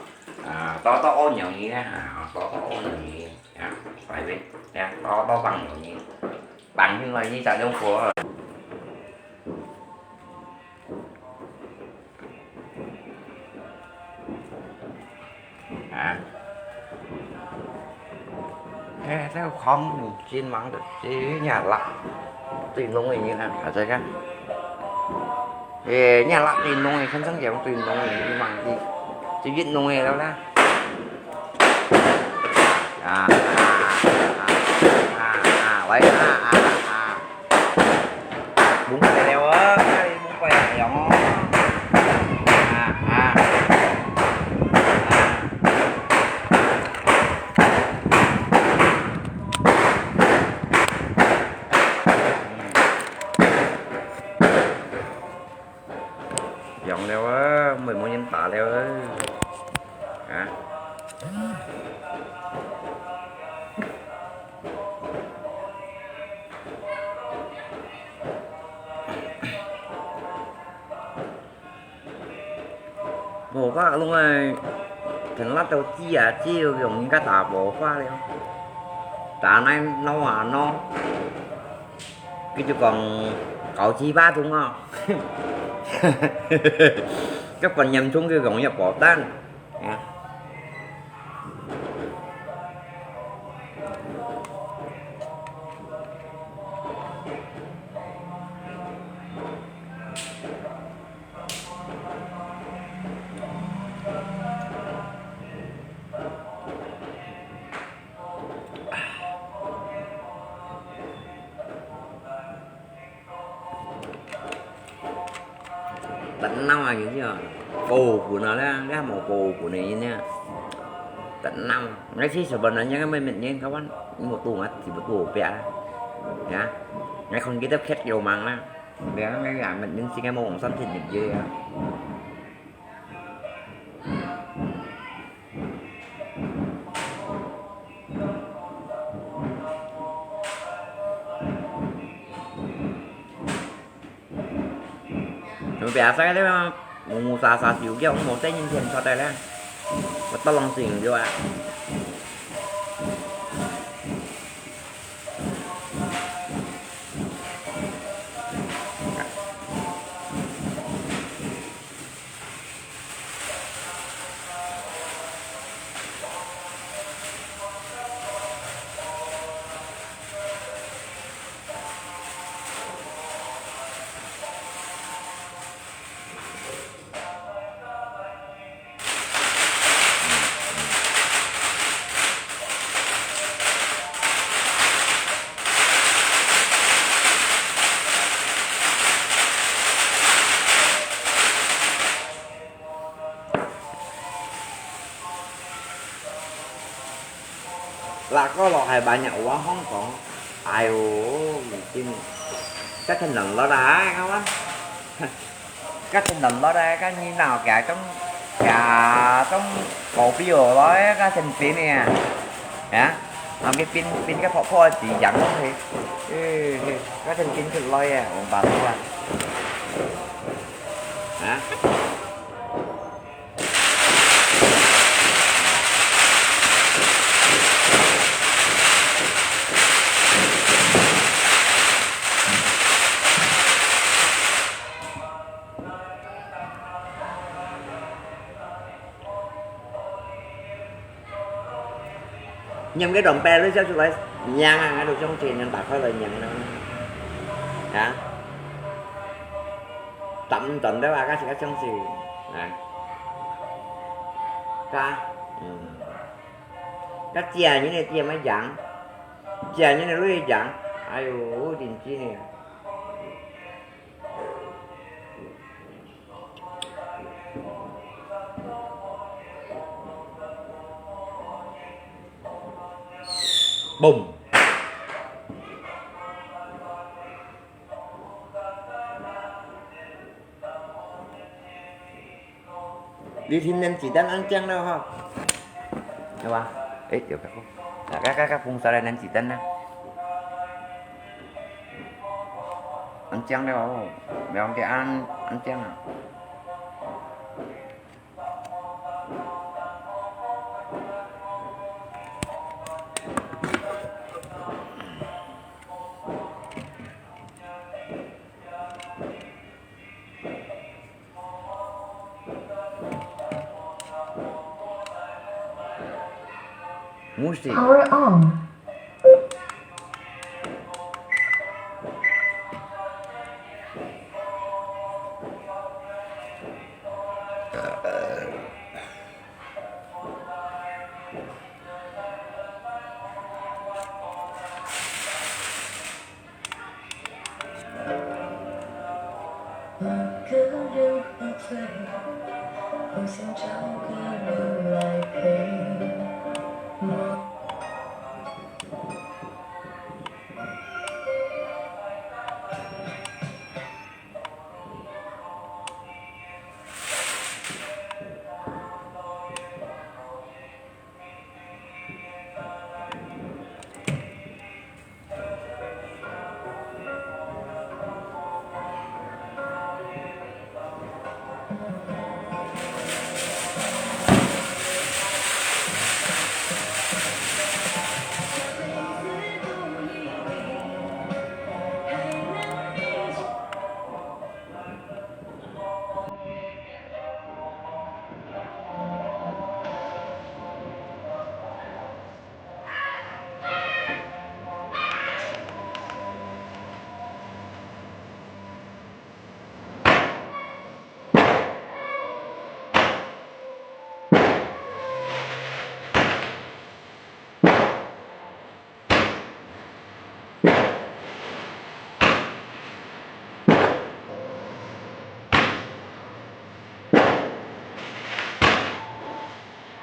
啊，多多屙尿呢，啊，多多屙尿呢。 啊，擺位，呀，多，多放油呢，放油來，你才用火。啊。哎，這个黃金芒的，這也辣，最濃的，你看，看這个。 Ê, nhà lạ tin nung này, khăn trắng dẻo tin nung này, đi măng đi. Chỉ biết nung này đâu đó. À, à, à, à, à, lấy, à, à, à. Bún quay leo á, cái bún quay leo. À, à. À. Dọn leo á, mười một nhân tạo leo á. Hả? Bỏ qua luôn rồi. Thằng lát đầu chi à, chi rồi dòng cá tả bỏ qua leo. Tả này nó à nó. Cái chú còn cậu chi ba đúng không? Các phần nhầm chung cái dòng nhập bỏ tan. Hả? Tận năm à, như thế à? Bồ của nó là, cái màu bồ của nó như thế à? Tận năm. Ngay khi sự bận nó nhá, cái mình nhận các bạn, một tù mà chỉ một tù bè. Nhá. Ngay không cái tấp khét nhiều mắng là. Bè ngay là mình những cái màu sẵn thì những gì à? Biasa kali mah, mungsa-sa siu kia, mungsa nyen thian chot leh. Betul langsing jua. Lah, kalau hai banyak orang Hong Kong, ayo, mungkin các thành phần đó đã, các bác. Các thành phần đó đã, các như nào cả trong, cả trong cổ phiếu đó, các thành phần này à. 啊，後尾變，變个泡泡个字樣咯，嘿。嘿，嘿，該天變出來个，王八蛋啊。啊？ 拈个銅钿，你笑出來，拈啊，𠊎都相信，人打開來拈啊。啊？打毋斷个話，該係較相信，啊？該，嗯。該借人个借乜贏，借人个鐳贏，哎喲，認真个。 Boom！你聽人子彈恁靚了吼，係吧？誒，有个，啊，該，該，該紅色个人子彈呢？恁靚了哦，兩个恁，恁靚啊！ Musik. Power on.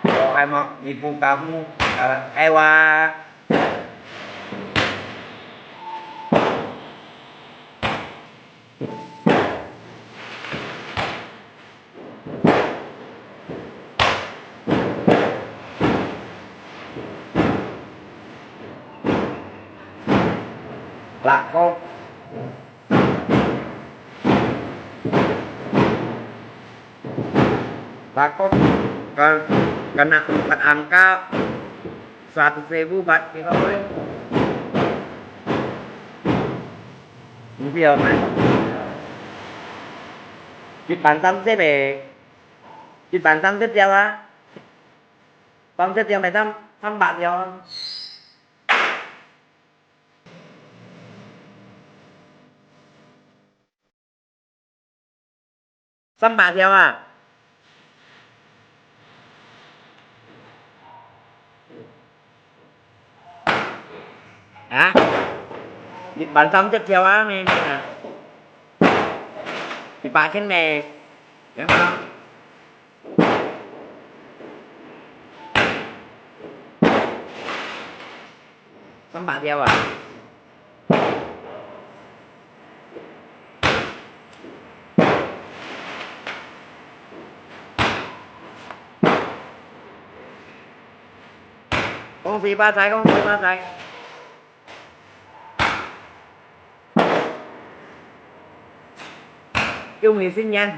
我還無，你不搞我，呃，哎哇。 Lak kok. Lak kok ka-, kena empat angka, seratus ribu buat kita. Hindi, oh, man. Di pansan sih, eh. Di pansan sih dia, ah. Pansan sih dia, macam, sambat dia. 三百條啊！啊？一萬三千條啊，你啊？一百千咩？有無？ 三百條啊！恭喜發財，恭喜發財！ 恭喜新年！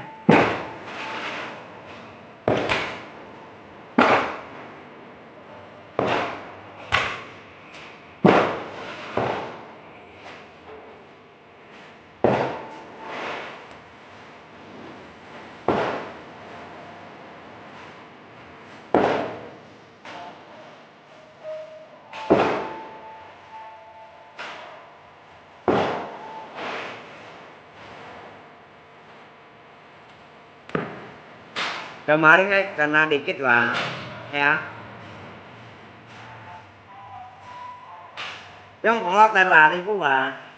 Kemarin kan kena dikit lah, ya. Yang kolak dan lari ku lah.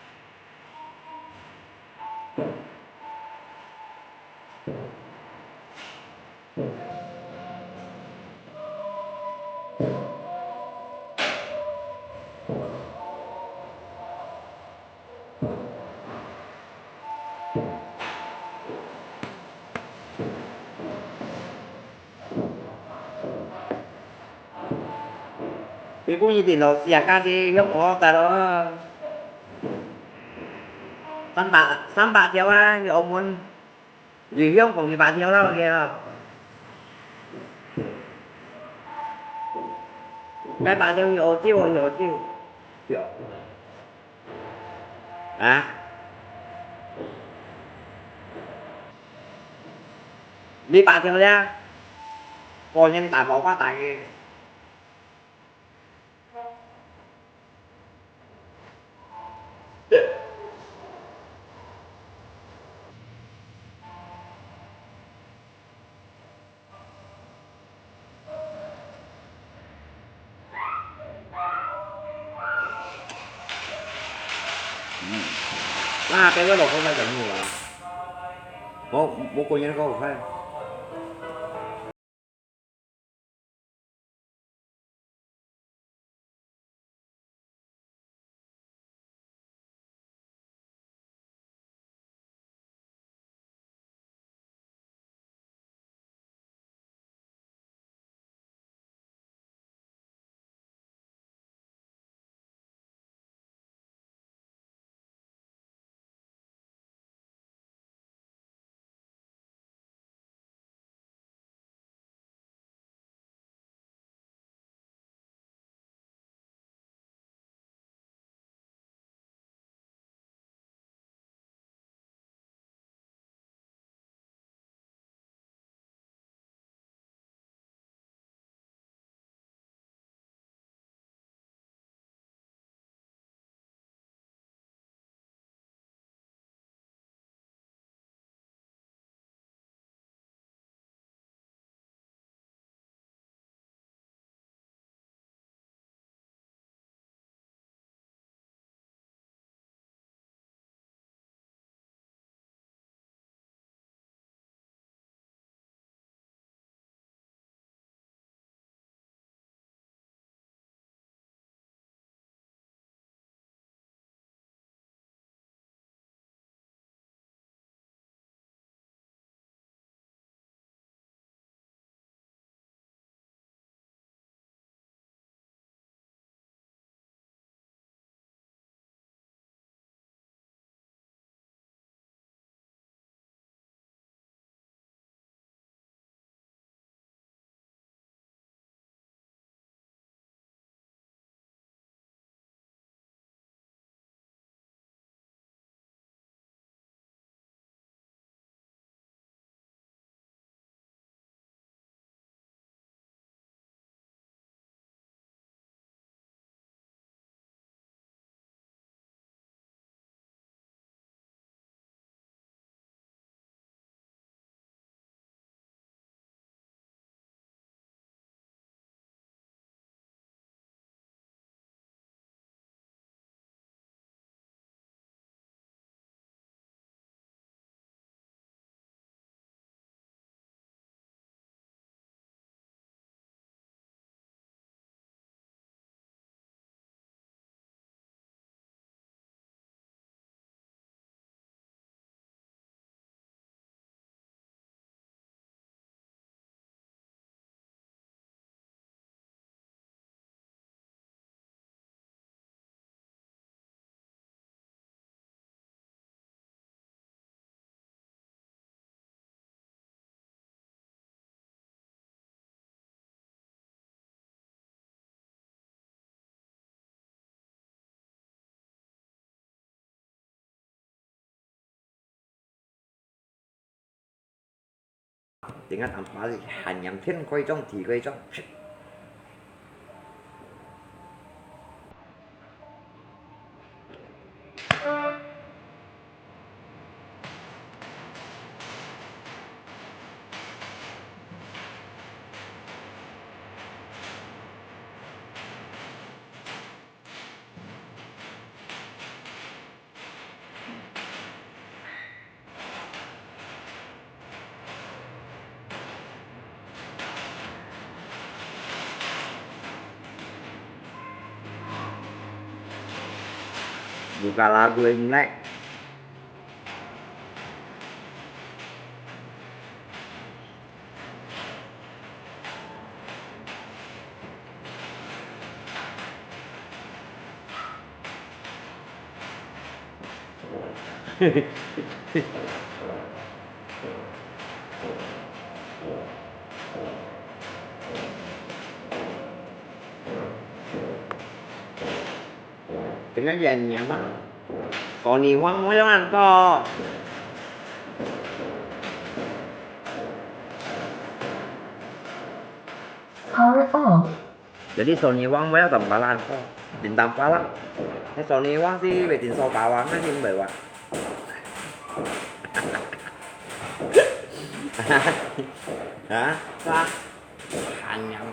你講一定老師啊，家己用學个咯。三百，三百條啊，你澳門，你香港二百條啦，OK啦。該百條你澳洲，你澳洲。啊？你百條咧，個人大毛瓜大个。 嗯。啊，該个老公在等我啊。我，我过年个好看。等下打發哩，還嚴天開張，地開張。Buka lagu Imlek. 等下遠遠嘛，過年望望恁多。Power off。 Jadi Sony Wang wala tampalan ko. Din tampalan. He Sony Wang si Betin so kawang na si mbay wa. Ha? Sa? Hanyang.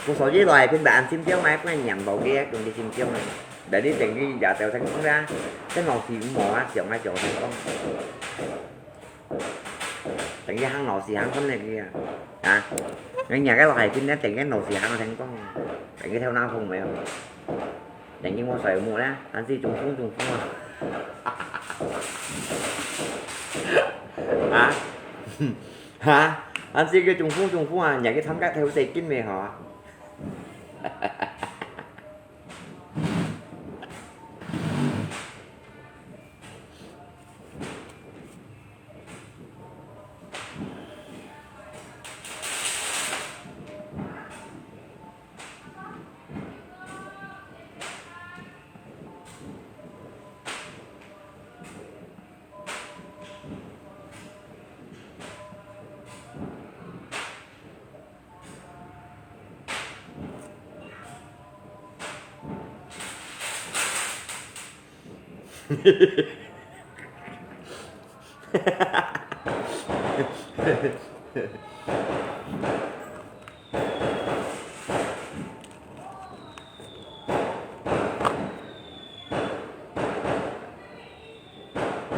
Ko so ji lai pin ba an sim tiong mai pun nyam bau ge dong di sim tiong mai. Dari deng di ya teo thang kong ya. Kan nau si mo a siang a siang thang kong. Deng di hang nau si hang kon ne ki a. Ha? Ngai nya ka lo hai pin ne deng kan nau si hang thang kong. Deng di theo na phong mai. Deng di mo soi mo na, an si chung phong chung phong a. Ha? Ha? An si ke chung phong chung phong a, nya ke tham ka theo se kin me ha.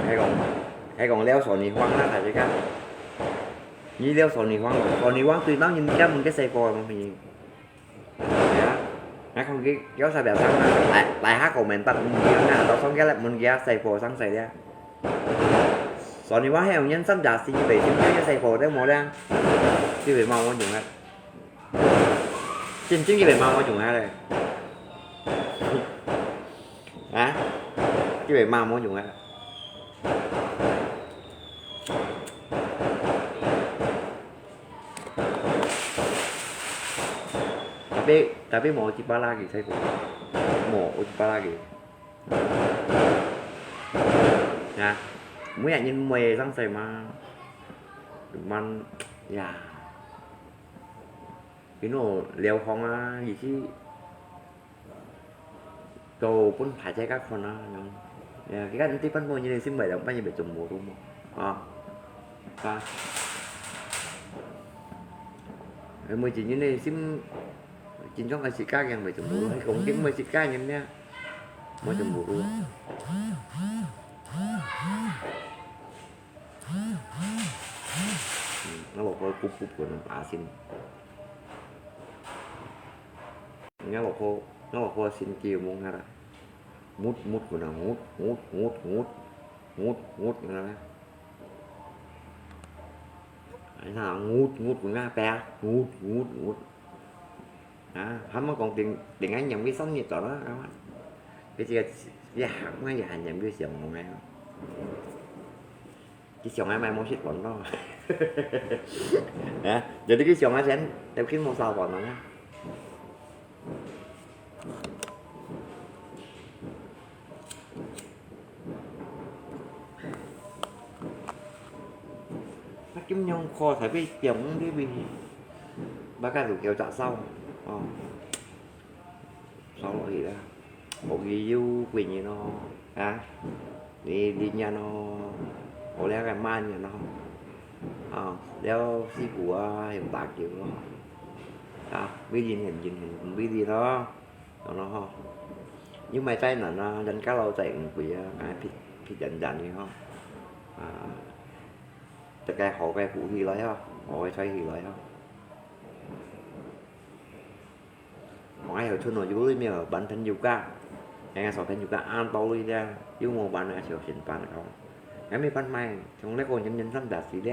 係講，係講了Sony Wang啦，大家。你了Sony Wang，Sony Wang對到人家門个細個个東西。係啊，𠊎看佢有啥表情啊？來，來下comment得，嗯，佢啊，到上个來問佢啊，細個生細个。Sony Wang係用人三隻四倍，先叫佢細個都無咧，四倍嘛，我用啊。 真正一百萬無用啊咧。啊？一百萬無用啊。Tapi，tapi無一百啦个，細个。無，有一百啦个。啊？每日人每生細嘛。Man，呀。 Pino liao hong a，意思做分排在个看啊，樣。Ya，佢个你對半半年的心未了，半夜未做無咯嘛，啊，啊。每一年的心，經常个自家人未做無咯，係講緊每自家人呢，未做無咯。嗯，𠊎老婆咕咕个阿信。 Ngă老婆，ngă老婆心機有無啊啦？Ngut，ngut个啦，ngut，ngut，ngut，ngut，ngut，ngut个啦。哎呀，ngut，ngut个啊，爸，ngut，ngut，ngut。啊，他們講定，定愛念佢三日左右啊。佢這個，這行啊，也還念佢上網个。 佢上下買無食飯咯。啊，jadi佢上下先，就去無燒飯咯。點樣看，特別中午這位，大家就叫隻燒，哦，燒落去啦。無佢有幾日咯，啊，你，你年咯，我了个慢年咯，啊，了師傅啊，用打球咯，啊，每人很，很，很每日咯，然後吼，又買災難啊，人家老在很貴啊，哎，ผิด，ผิด 人人的吼，啊。 這个好个福氣來哦，好个財氣來哦。我還有存哦，有裡面有辦朋友家，人家小朋友家恁多類的，又無辦啊，小心辦哦。也沒辦法，從那個人人上打死的。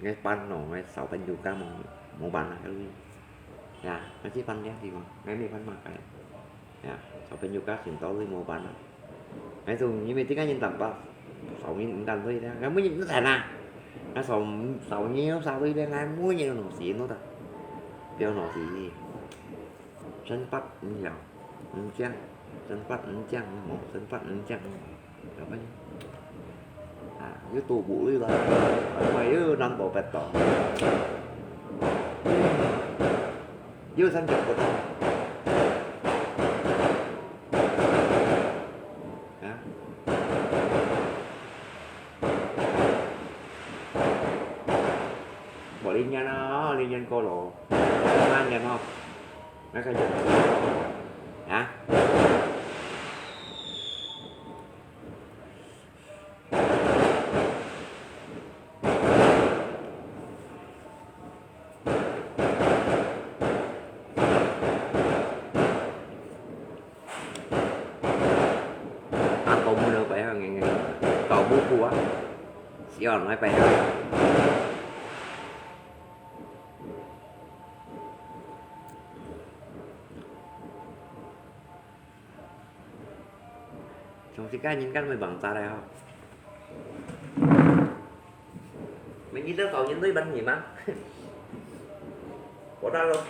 𠊎辦咯，𠊎小朋友家無，無辦啊，ya，𠊎只辦這地方，𠊎沒辦法个。Ya，小朋友家先到位無辦啊。𠊎就因為這個人淡薄，少人毋敢對咧，𠊎每日都在那，𠊎少，少人少對咧，𠊎每日都弄死，弄得，不要弄死。 生發毋曉，毋靚，生發毋靚，無生發毋靚，有無？啊，又多不對了，又難度別多，又三角不到，啊。 無，你年啊，你年過咯，慢年哦，那個人啊。 啊，到尾了，擺下硬硬，到尾苦啊，希望來擺下。 從自家人間會忙雜咧吼。每日都搞人對問題嗎？我大咯。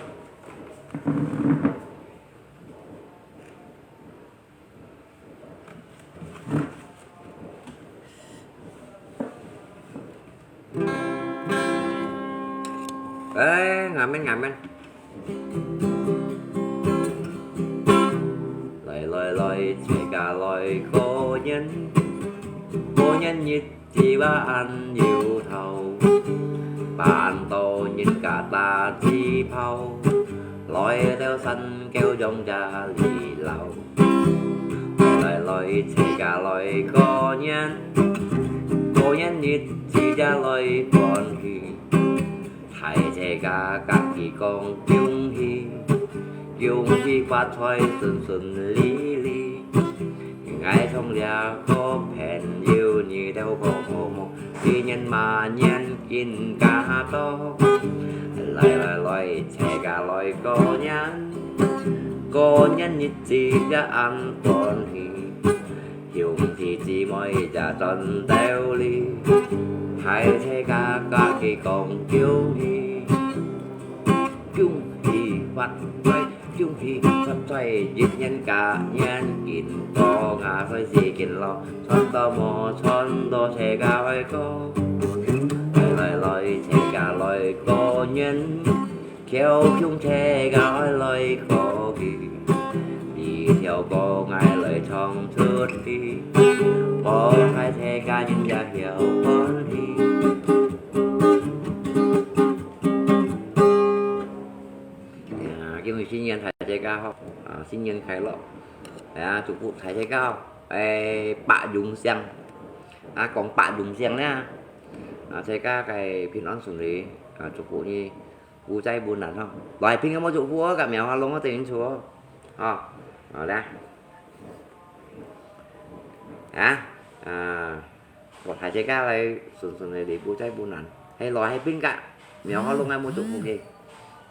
哎，阿門，阿門。來，來，來，齊家來過年，過年日子話恁有頭，辦到人家打紙炮，來到山狗用隻里樓。 來來來，齊家來過年，過年日子也來歡喜。大齊家家己講恭喜，恭喜發財順順利利。𠊎同這個朋友，你兜講好無？ 今年馬年更加多。來來來，齊家來過年，過年日子也恁歡喜，兄弟姊妹也賺到哩，大齊家家己講恭喜，恭喜發財。 恭喜發財，一年加年，金多銀開始緊咯，賺到無賺到齊家開過。來來來，齊家來過年，轎共齊家愛來過去，一條歌𠊎來唱出去，保大齊家人也曉歡喜。 啊，今日新年大齊家好，啊，新年快樂！啊，祝福大齊家好，哎，百榮盛，啊，講百榮盛呢，啊，齊家个平安順利，啊，祝福你無災無難吼。來，平安無祝福哦，甲苗阿龍哦，等於祝哦，哦，好啦。啊，啊。 哇，大齊家來順順利利，無災無難。係來係平个，苗阿龍𠊎無祝福佢。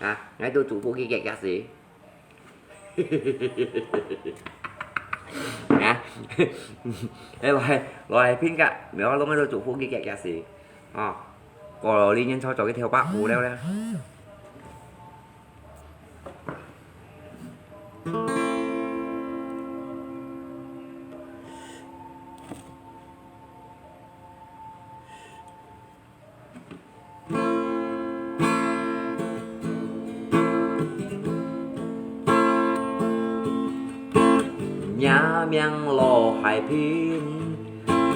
啊，𠊎都祝福佢結結事。啊，係來，來係平个，苗阿龍𠊎都祝福佢結結事。哦，過了年年初早佢跳白虎了咧。名老海平，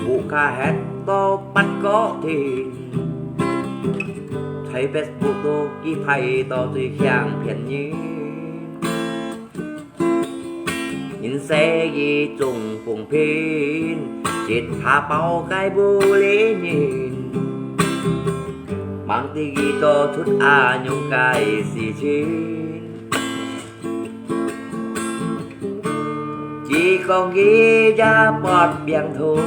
屋下歇到八角亭，在Facebook肚佢排到最強騙人。人生一種公平，一下包个無理人，望得佢做出恁樣个事情。 佢講佢也發病痛，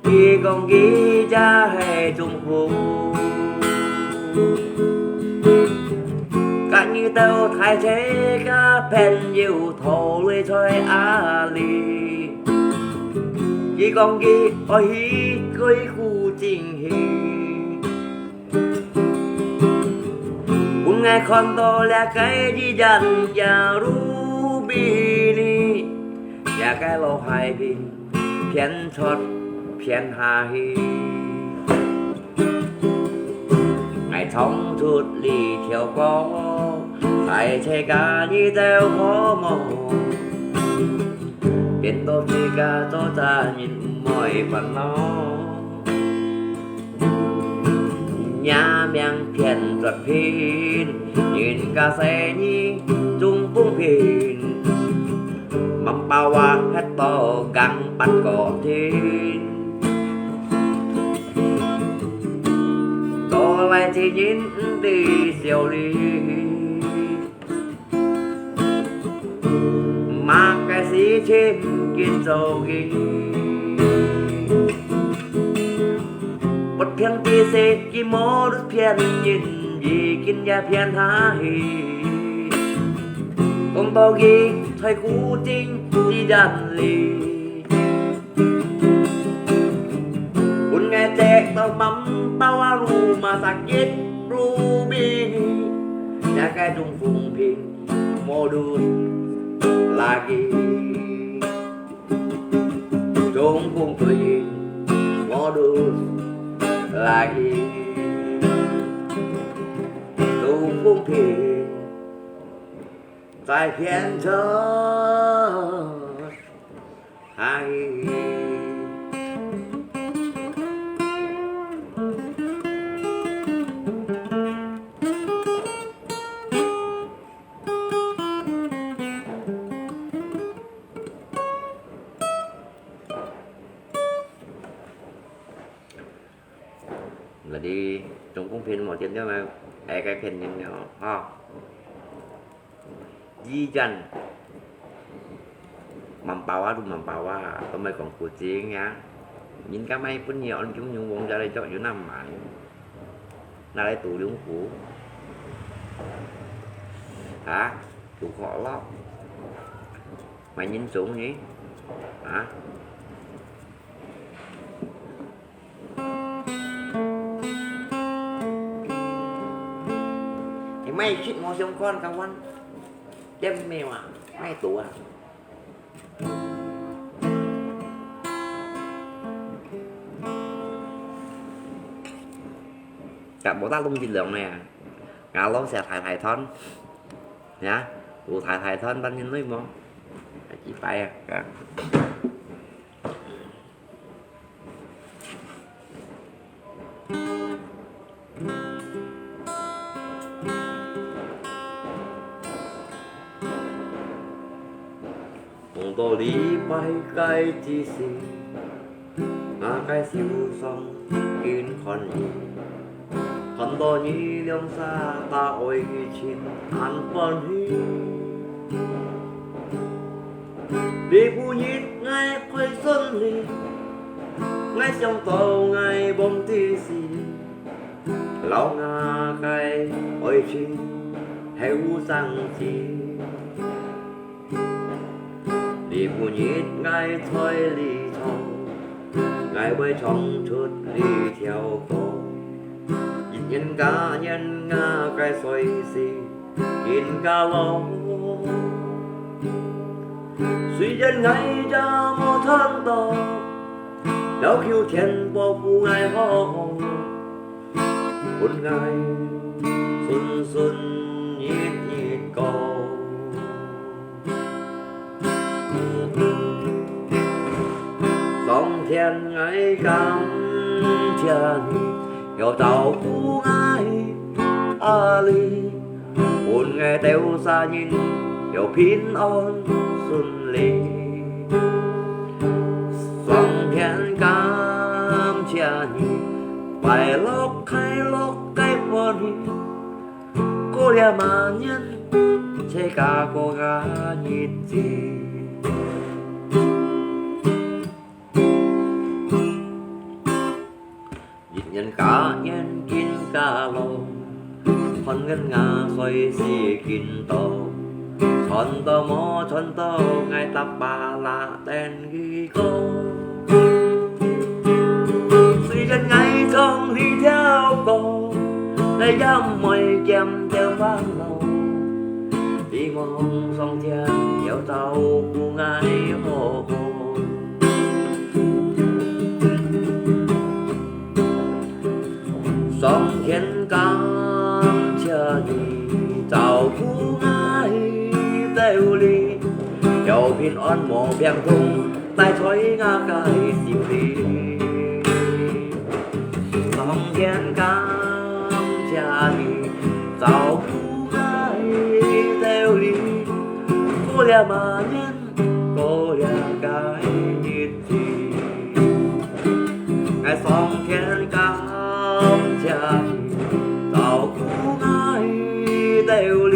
佢講佢也係中風。甲你兜大車个朋友討論在哪裡？佢講佢愛去鬼古井去。 分𠊎看到這个醫院也如迷離，這个老海平騙出騙下去。𠊎唱出這條歌，大車个你兜好無？變到自家做隻人毋會煩惱。 若命騙絕騙，人家生意總公平，萬寶華歇到硬八角亭，到來之人毋知笑哩。 麼个事情緊做佢？不平之事佢無得騙人，已經也騙下去。講到佢在古井之間裡， 分𠊎跌到萬寶華如麻石一如迷離，這个總公平無得拉佢，總公平無得拉佢，總公平在騙出 下去。Jadi，總共騙無錢了嘛，挨个騙人了吼。 醫院，萬寶華都萬寶華，都毋係講古井啊。人家買分你安中用王家來做，有哪買？拿來賭龍虎？啊？賭可樂？買人中呢？啊？ 你莫食無相干，甲阮點咩啊？莫賭啊！甲無打攏一樣呢啊！𠊎老師大大團，呀，有大大團，但因為無，幾擺啊，啊。 講到這擺个之時，𠊎个手上緊看你，看到你兩儕打愛情恁歡喜。 這晡日𠊎開心哩，𠊎想到𠊎往日時，摎𠊎个愛情後生時。這晡日𠊎在這唱，𠊎會唱出這條歌。 一年加年，𠊎个歲數緊加老。雖然𠊎也無賺到，要求天保護𠊎好，分𠊎順順日日過。天，𠊎感謝你，有照顧𠊎阿里，分𠊎兜儕人有平安順利。上天感謝你，快樂快樂个歡喜，過了馬年，自家過个日子。 一年加年緊加老，看人牙歲數緊多，賺到無賺到，𠊎搭把啦等佢過。雖然𠊎唱這條歌，𠊎也毋會減點煩惱，希望上天有照顧𠊎好好。 上天感謝你照顧𠊎兜哩，有平安無病痛，帶在𠊎个心裡。上天感謝你照顧𠊎兜哩，過了馬年， 過了个日子。𠊎上天感謝你，照顧𠊎兜哩，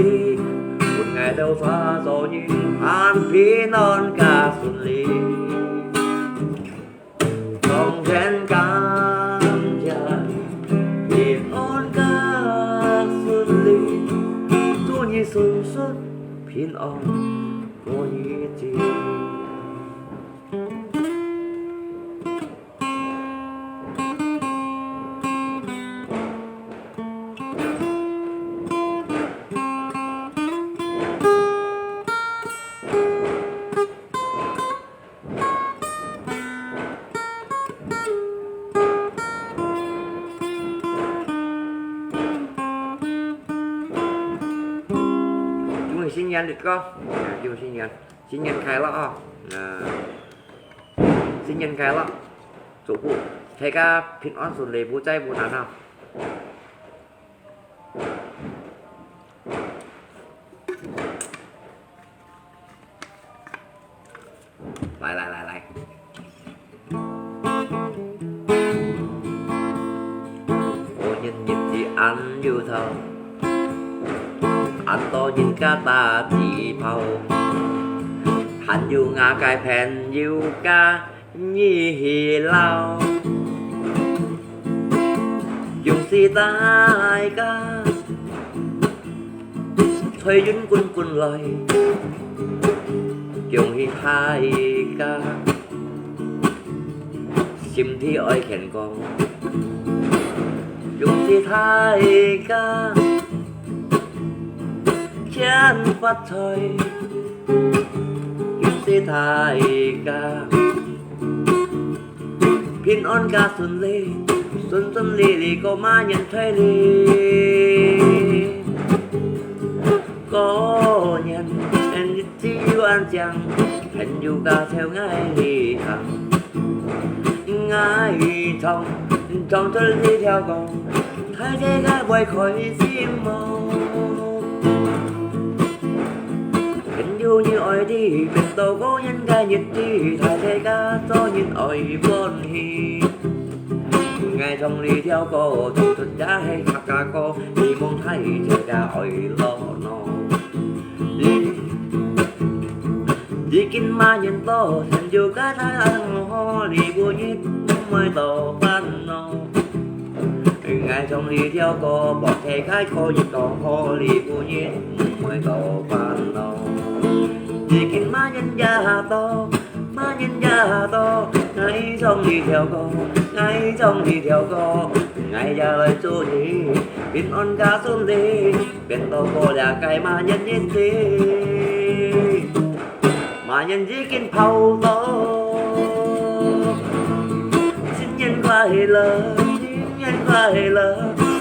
分𠊎兜儕做人還平安个順利。 上天感謝你，平安个順利，祝你順順平安過日子。祝你新年快樂，祝你新年，新年快樂啊！啊，新年快樂，祝福大家平安順利，無災無難啊！ 來來來來。過年日子恁有頭，恁多人家打嘴炮，還有𠊎个朋友家 你去尞。恭喜大家，財運滾滾來，恭喜大家，身體愛健康。恭喜大家，錢發財。恭喜大家， 平安加順利，順順利利過馬年大哩。過年日子又恁靚，朋友家湊𠊎去行。𠊎唱，唱出這條歌，大自家會開心無？ 朋友你愛知，變到過年个日子，大自家做人愛歡喜。𠊎唱這條歌，唱出也係客家歌，希望大自家愛樂鬧。如今馬年到，朋友家大家好，你每日毋會多煩惱。 𠊎唱這條歌，幫大家可以講好，你每日毋會多煩惱。如今馬年也到，馬年也到，𠊎唱這條歌，𠊎唱這條歌，𠊎也來祝你平安加順利，變到過了个馬年日子。 馬年已經跑到，新年快樂，新年快樂，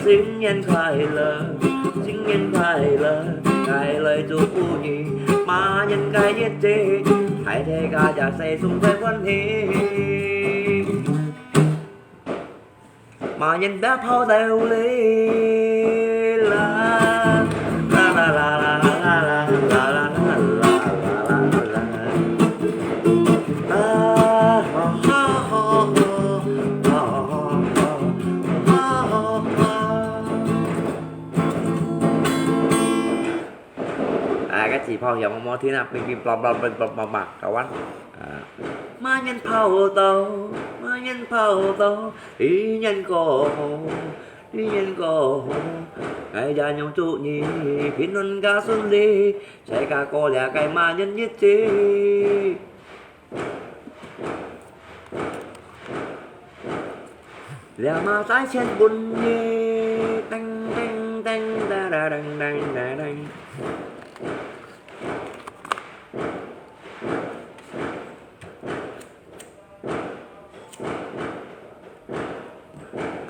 新年快樂，新年快樂，𠊎來祝福你，馬年个日子，大大家家細送个歡喜。麼人也跑到來啦，啦啦啦啦啦啦啦啦啦啦啦啦。啊哈哈哈哈哈哈哈哈。哎，該紙炮響，我無聽啊，乒乒乓乓乒乒乓乓，搞完。啊，麼人跑到，麼人跑到，一年過後，一年過後，𠊎也仰祝你平安加順利，在該過了該麼人日子。 這馬再次問你，叮叮叮，噠噠叮叮噠叮。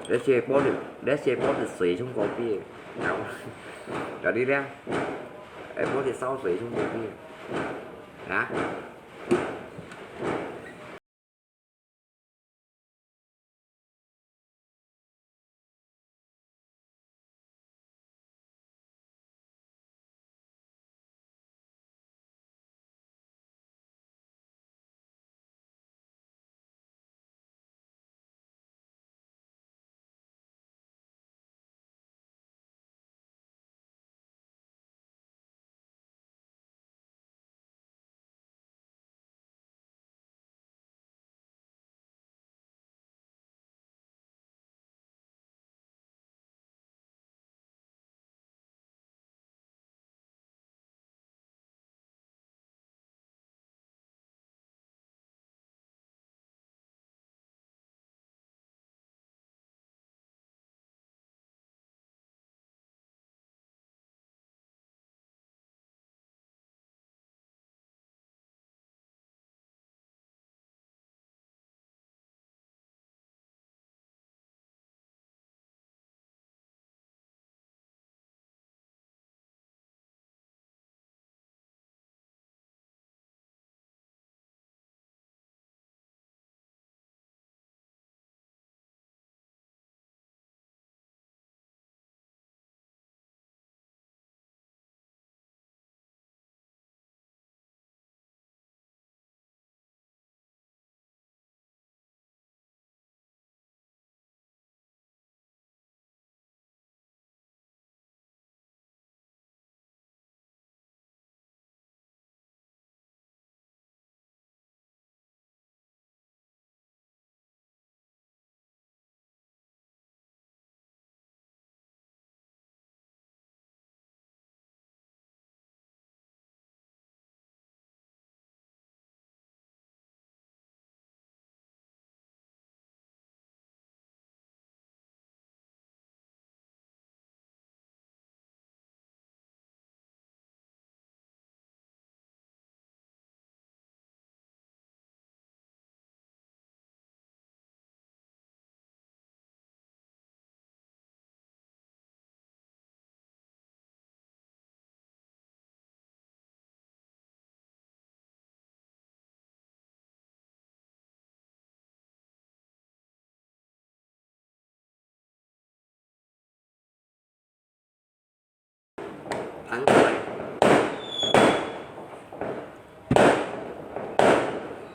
這些玻璃，這些玻璃水從隔壁，搞，搞的咧，哎，玻璃燒水從隔壁，啊？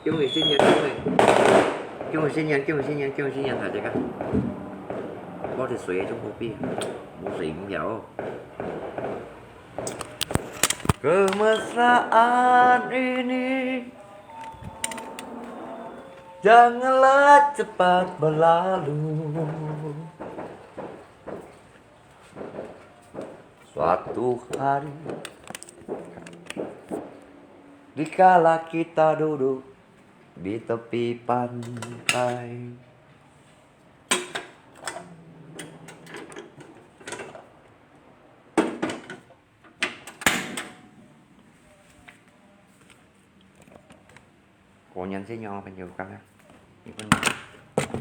恭喜新年，恭喜！恭喜新年，恭喜新年，恭喜新年，大家！我的水中不必，我水饮料哦。Kemesraan ini janganlah cepat berlalu. Suatu hari, dikala kita duduk di tepi pantai. 過年新年啊，朋友，剛剛，你問，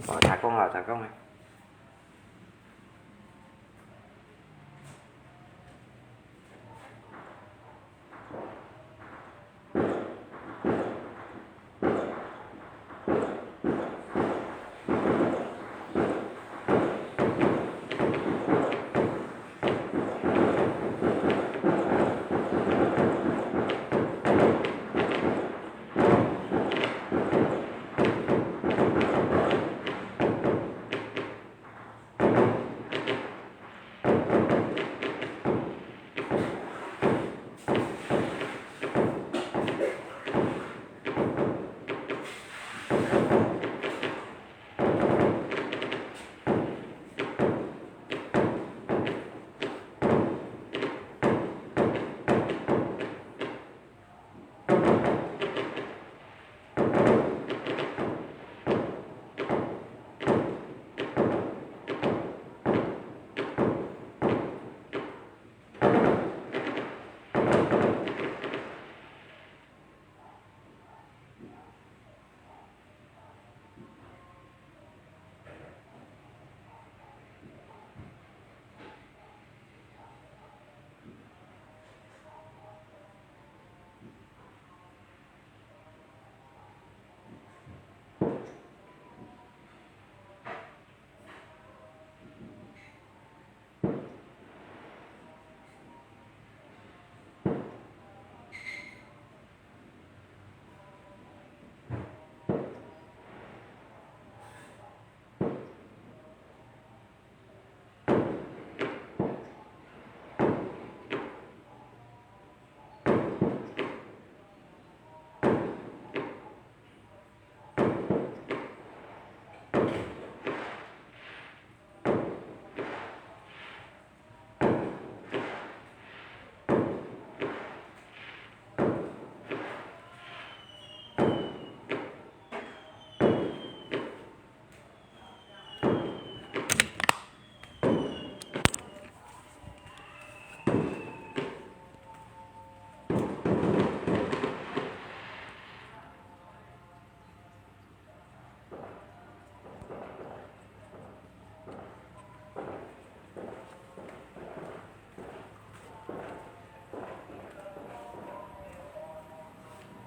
哦，打工啊，打工啊。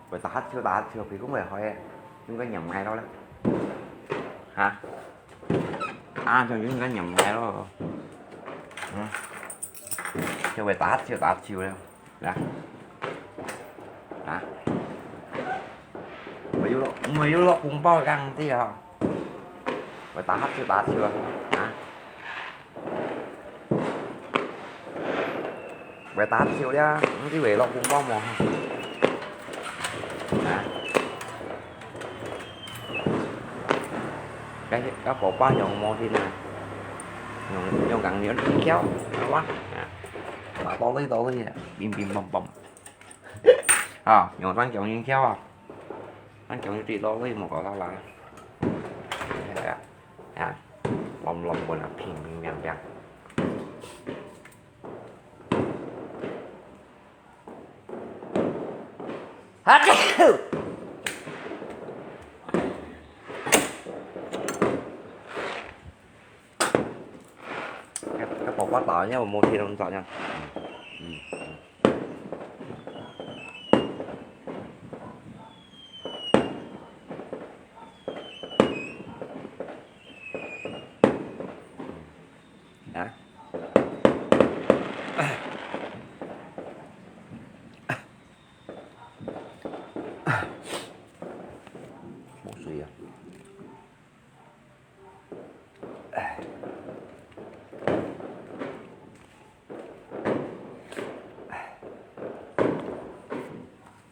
會打哈欠，打哈欠，皮膚會好个，應該黏埋咯啦。哈？啊，就應該黏埋咯。嗯，就會打哈欠，打哈欠了。 來，來，無有落，無有落紅包个工資啊！會打哈欠打哈欠啊！啊！會打哈欠了，毋知會落紅包無？啊！ 該，該寶寶用毛巾啊，用，用緊用緊翹，好吧？啊，打到位到位啊，乒乒乓乓。啊，用雙腳緊翹啊，雙腳一直到位，莫搞到啦。啊，啊，啷啷啷啊，乒乒乓乓。 該，該寶寶打，因為無天龍爪呢。嗯，嗯。啊？ 無水啊。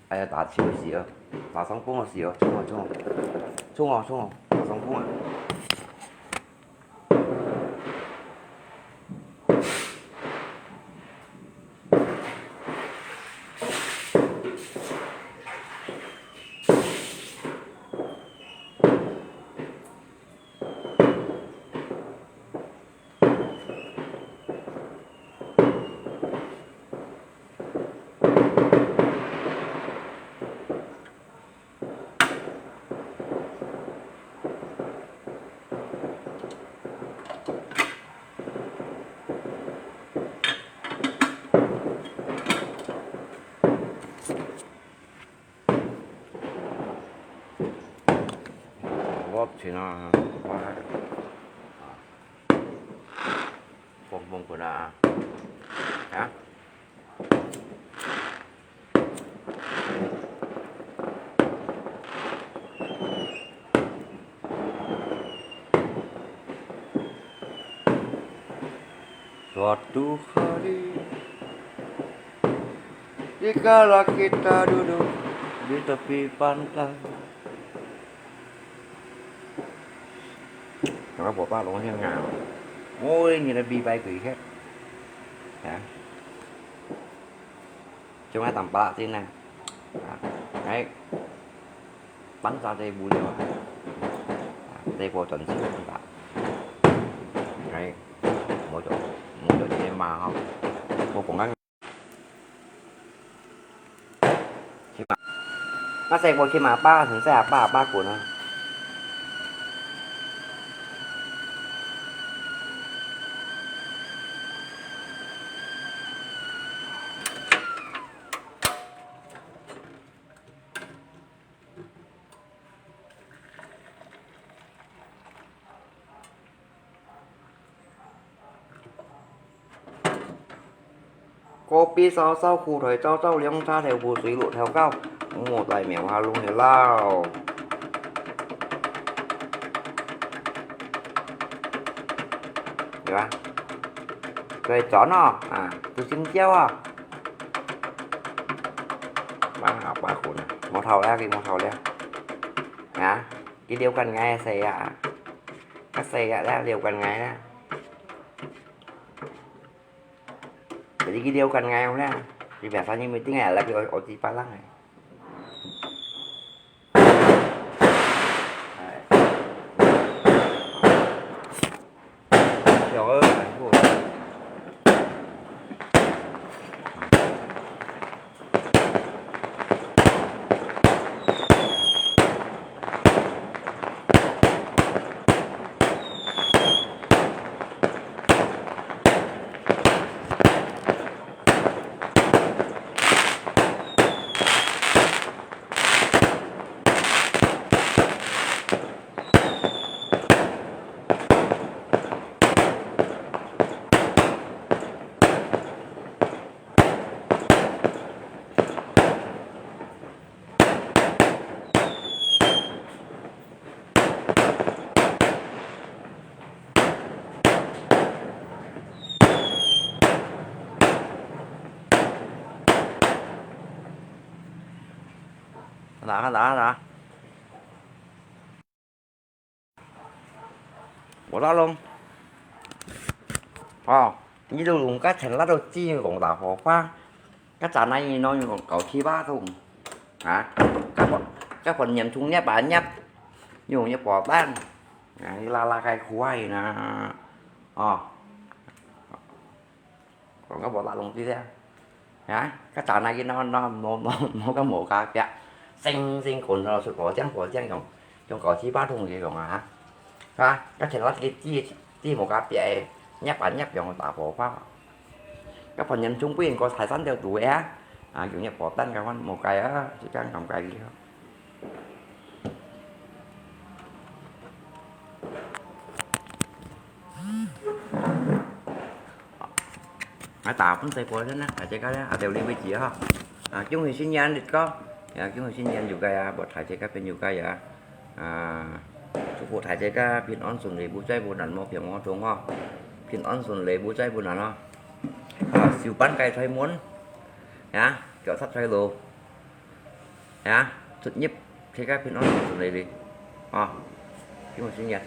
哎呀，打手个時候，打上風个時候，衝啊衝啊，衝啊衝啊，打上風啊！ 我天啊，我，啊，放放佢啦，啊！ Suatu hari, di kala kita duduk di tepi pantai. Nó bố ba lông hiang ngà. Mỗi người đi bay quỷ hết. Hả? Chúng ta tầm bạ tin nè. Đấy. Bắn ra đây bù liêu à. Đây bố tuần trước tầm bạ. Đấy. Mỗi chỗ, mỗi chỗ đi mà không. Bố cũng ngắn. Mà xe bố khi mà ba thằng xe ba ba của nó. 高低燒燒，苦菜燥燥，涼茶豆腐水滷豆角，莫再描下弄个咯。對吧？再轉哦，啊，就成條啊。哇，好，哇，好呢，無頭了，佢無頭了。啊，佢了解𠊎个細啊，較細个了，了解𠊎啦。 Jadi kita akan ngayong na. Di biasanya meeting ya lagi o-, oti palang eh. Ay. Yo, eh, ay, po. 哪哪哪？ 無啦咯。哦，你都用个錢啦，都只用打火花，个咱那用用搞七八桶，啊，个火个火黏中捏把捏，用一把蛋，啊，你拉拉开苦啊，哦。 講个無大弄啲咧。啊，个咱那个喏喏喏喏喏个無加壁，星星滾到出火將火將用用搞七八桶个用啊，啊，个前落个地地無加壁个，捏把捏用打火花，个朋友中不應該排山就堵个啊，啊，用一把蛋个話無計啊，就這樣咁計个。 啊，打分細波先啦，大家咧，啊，到呢位止哈。啊，恭喜新年，日哥。啊，恭喜新年，有个啊，我大家个朋友个啊。啊，祝福大家个平安順利，無災無難，無病無痛哈。平安順利，無災無難哈。啊，收辦个財門。啊，腳踏財路。 啊，出入，大家平安順利利。啊，恭喜新年。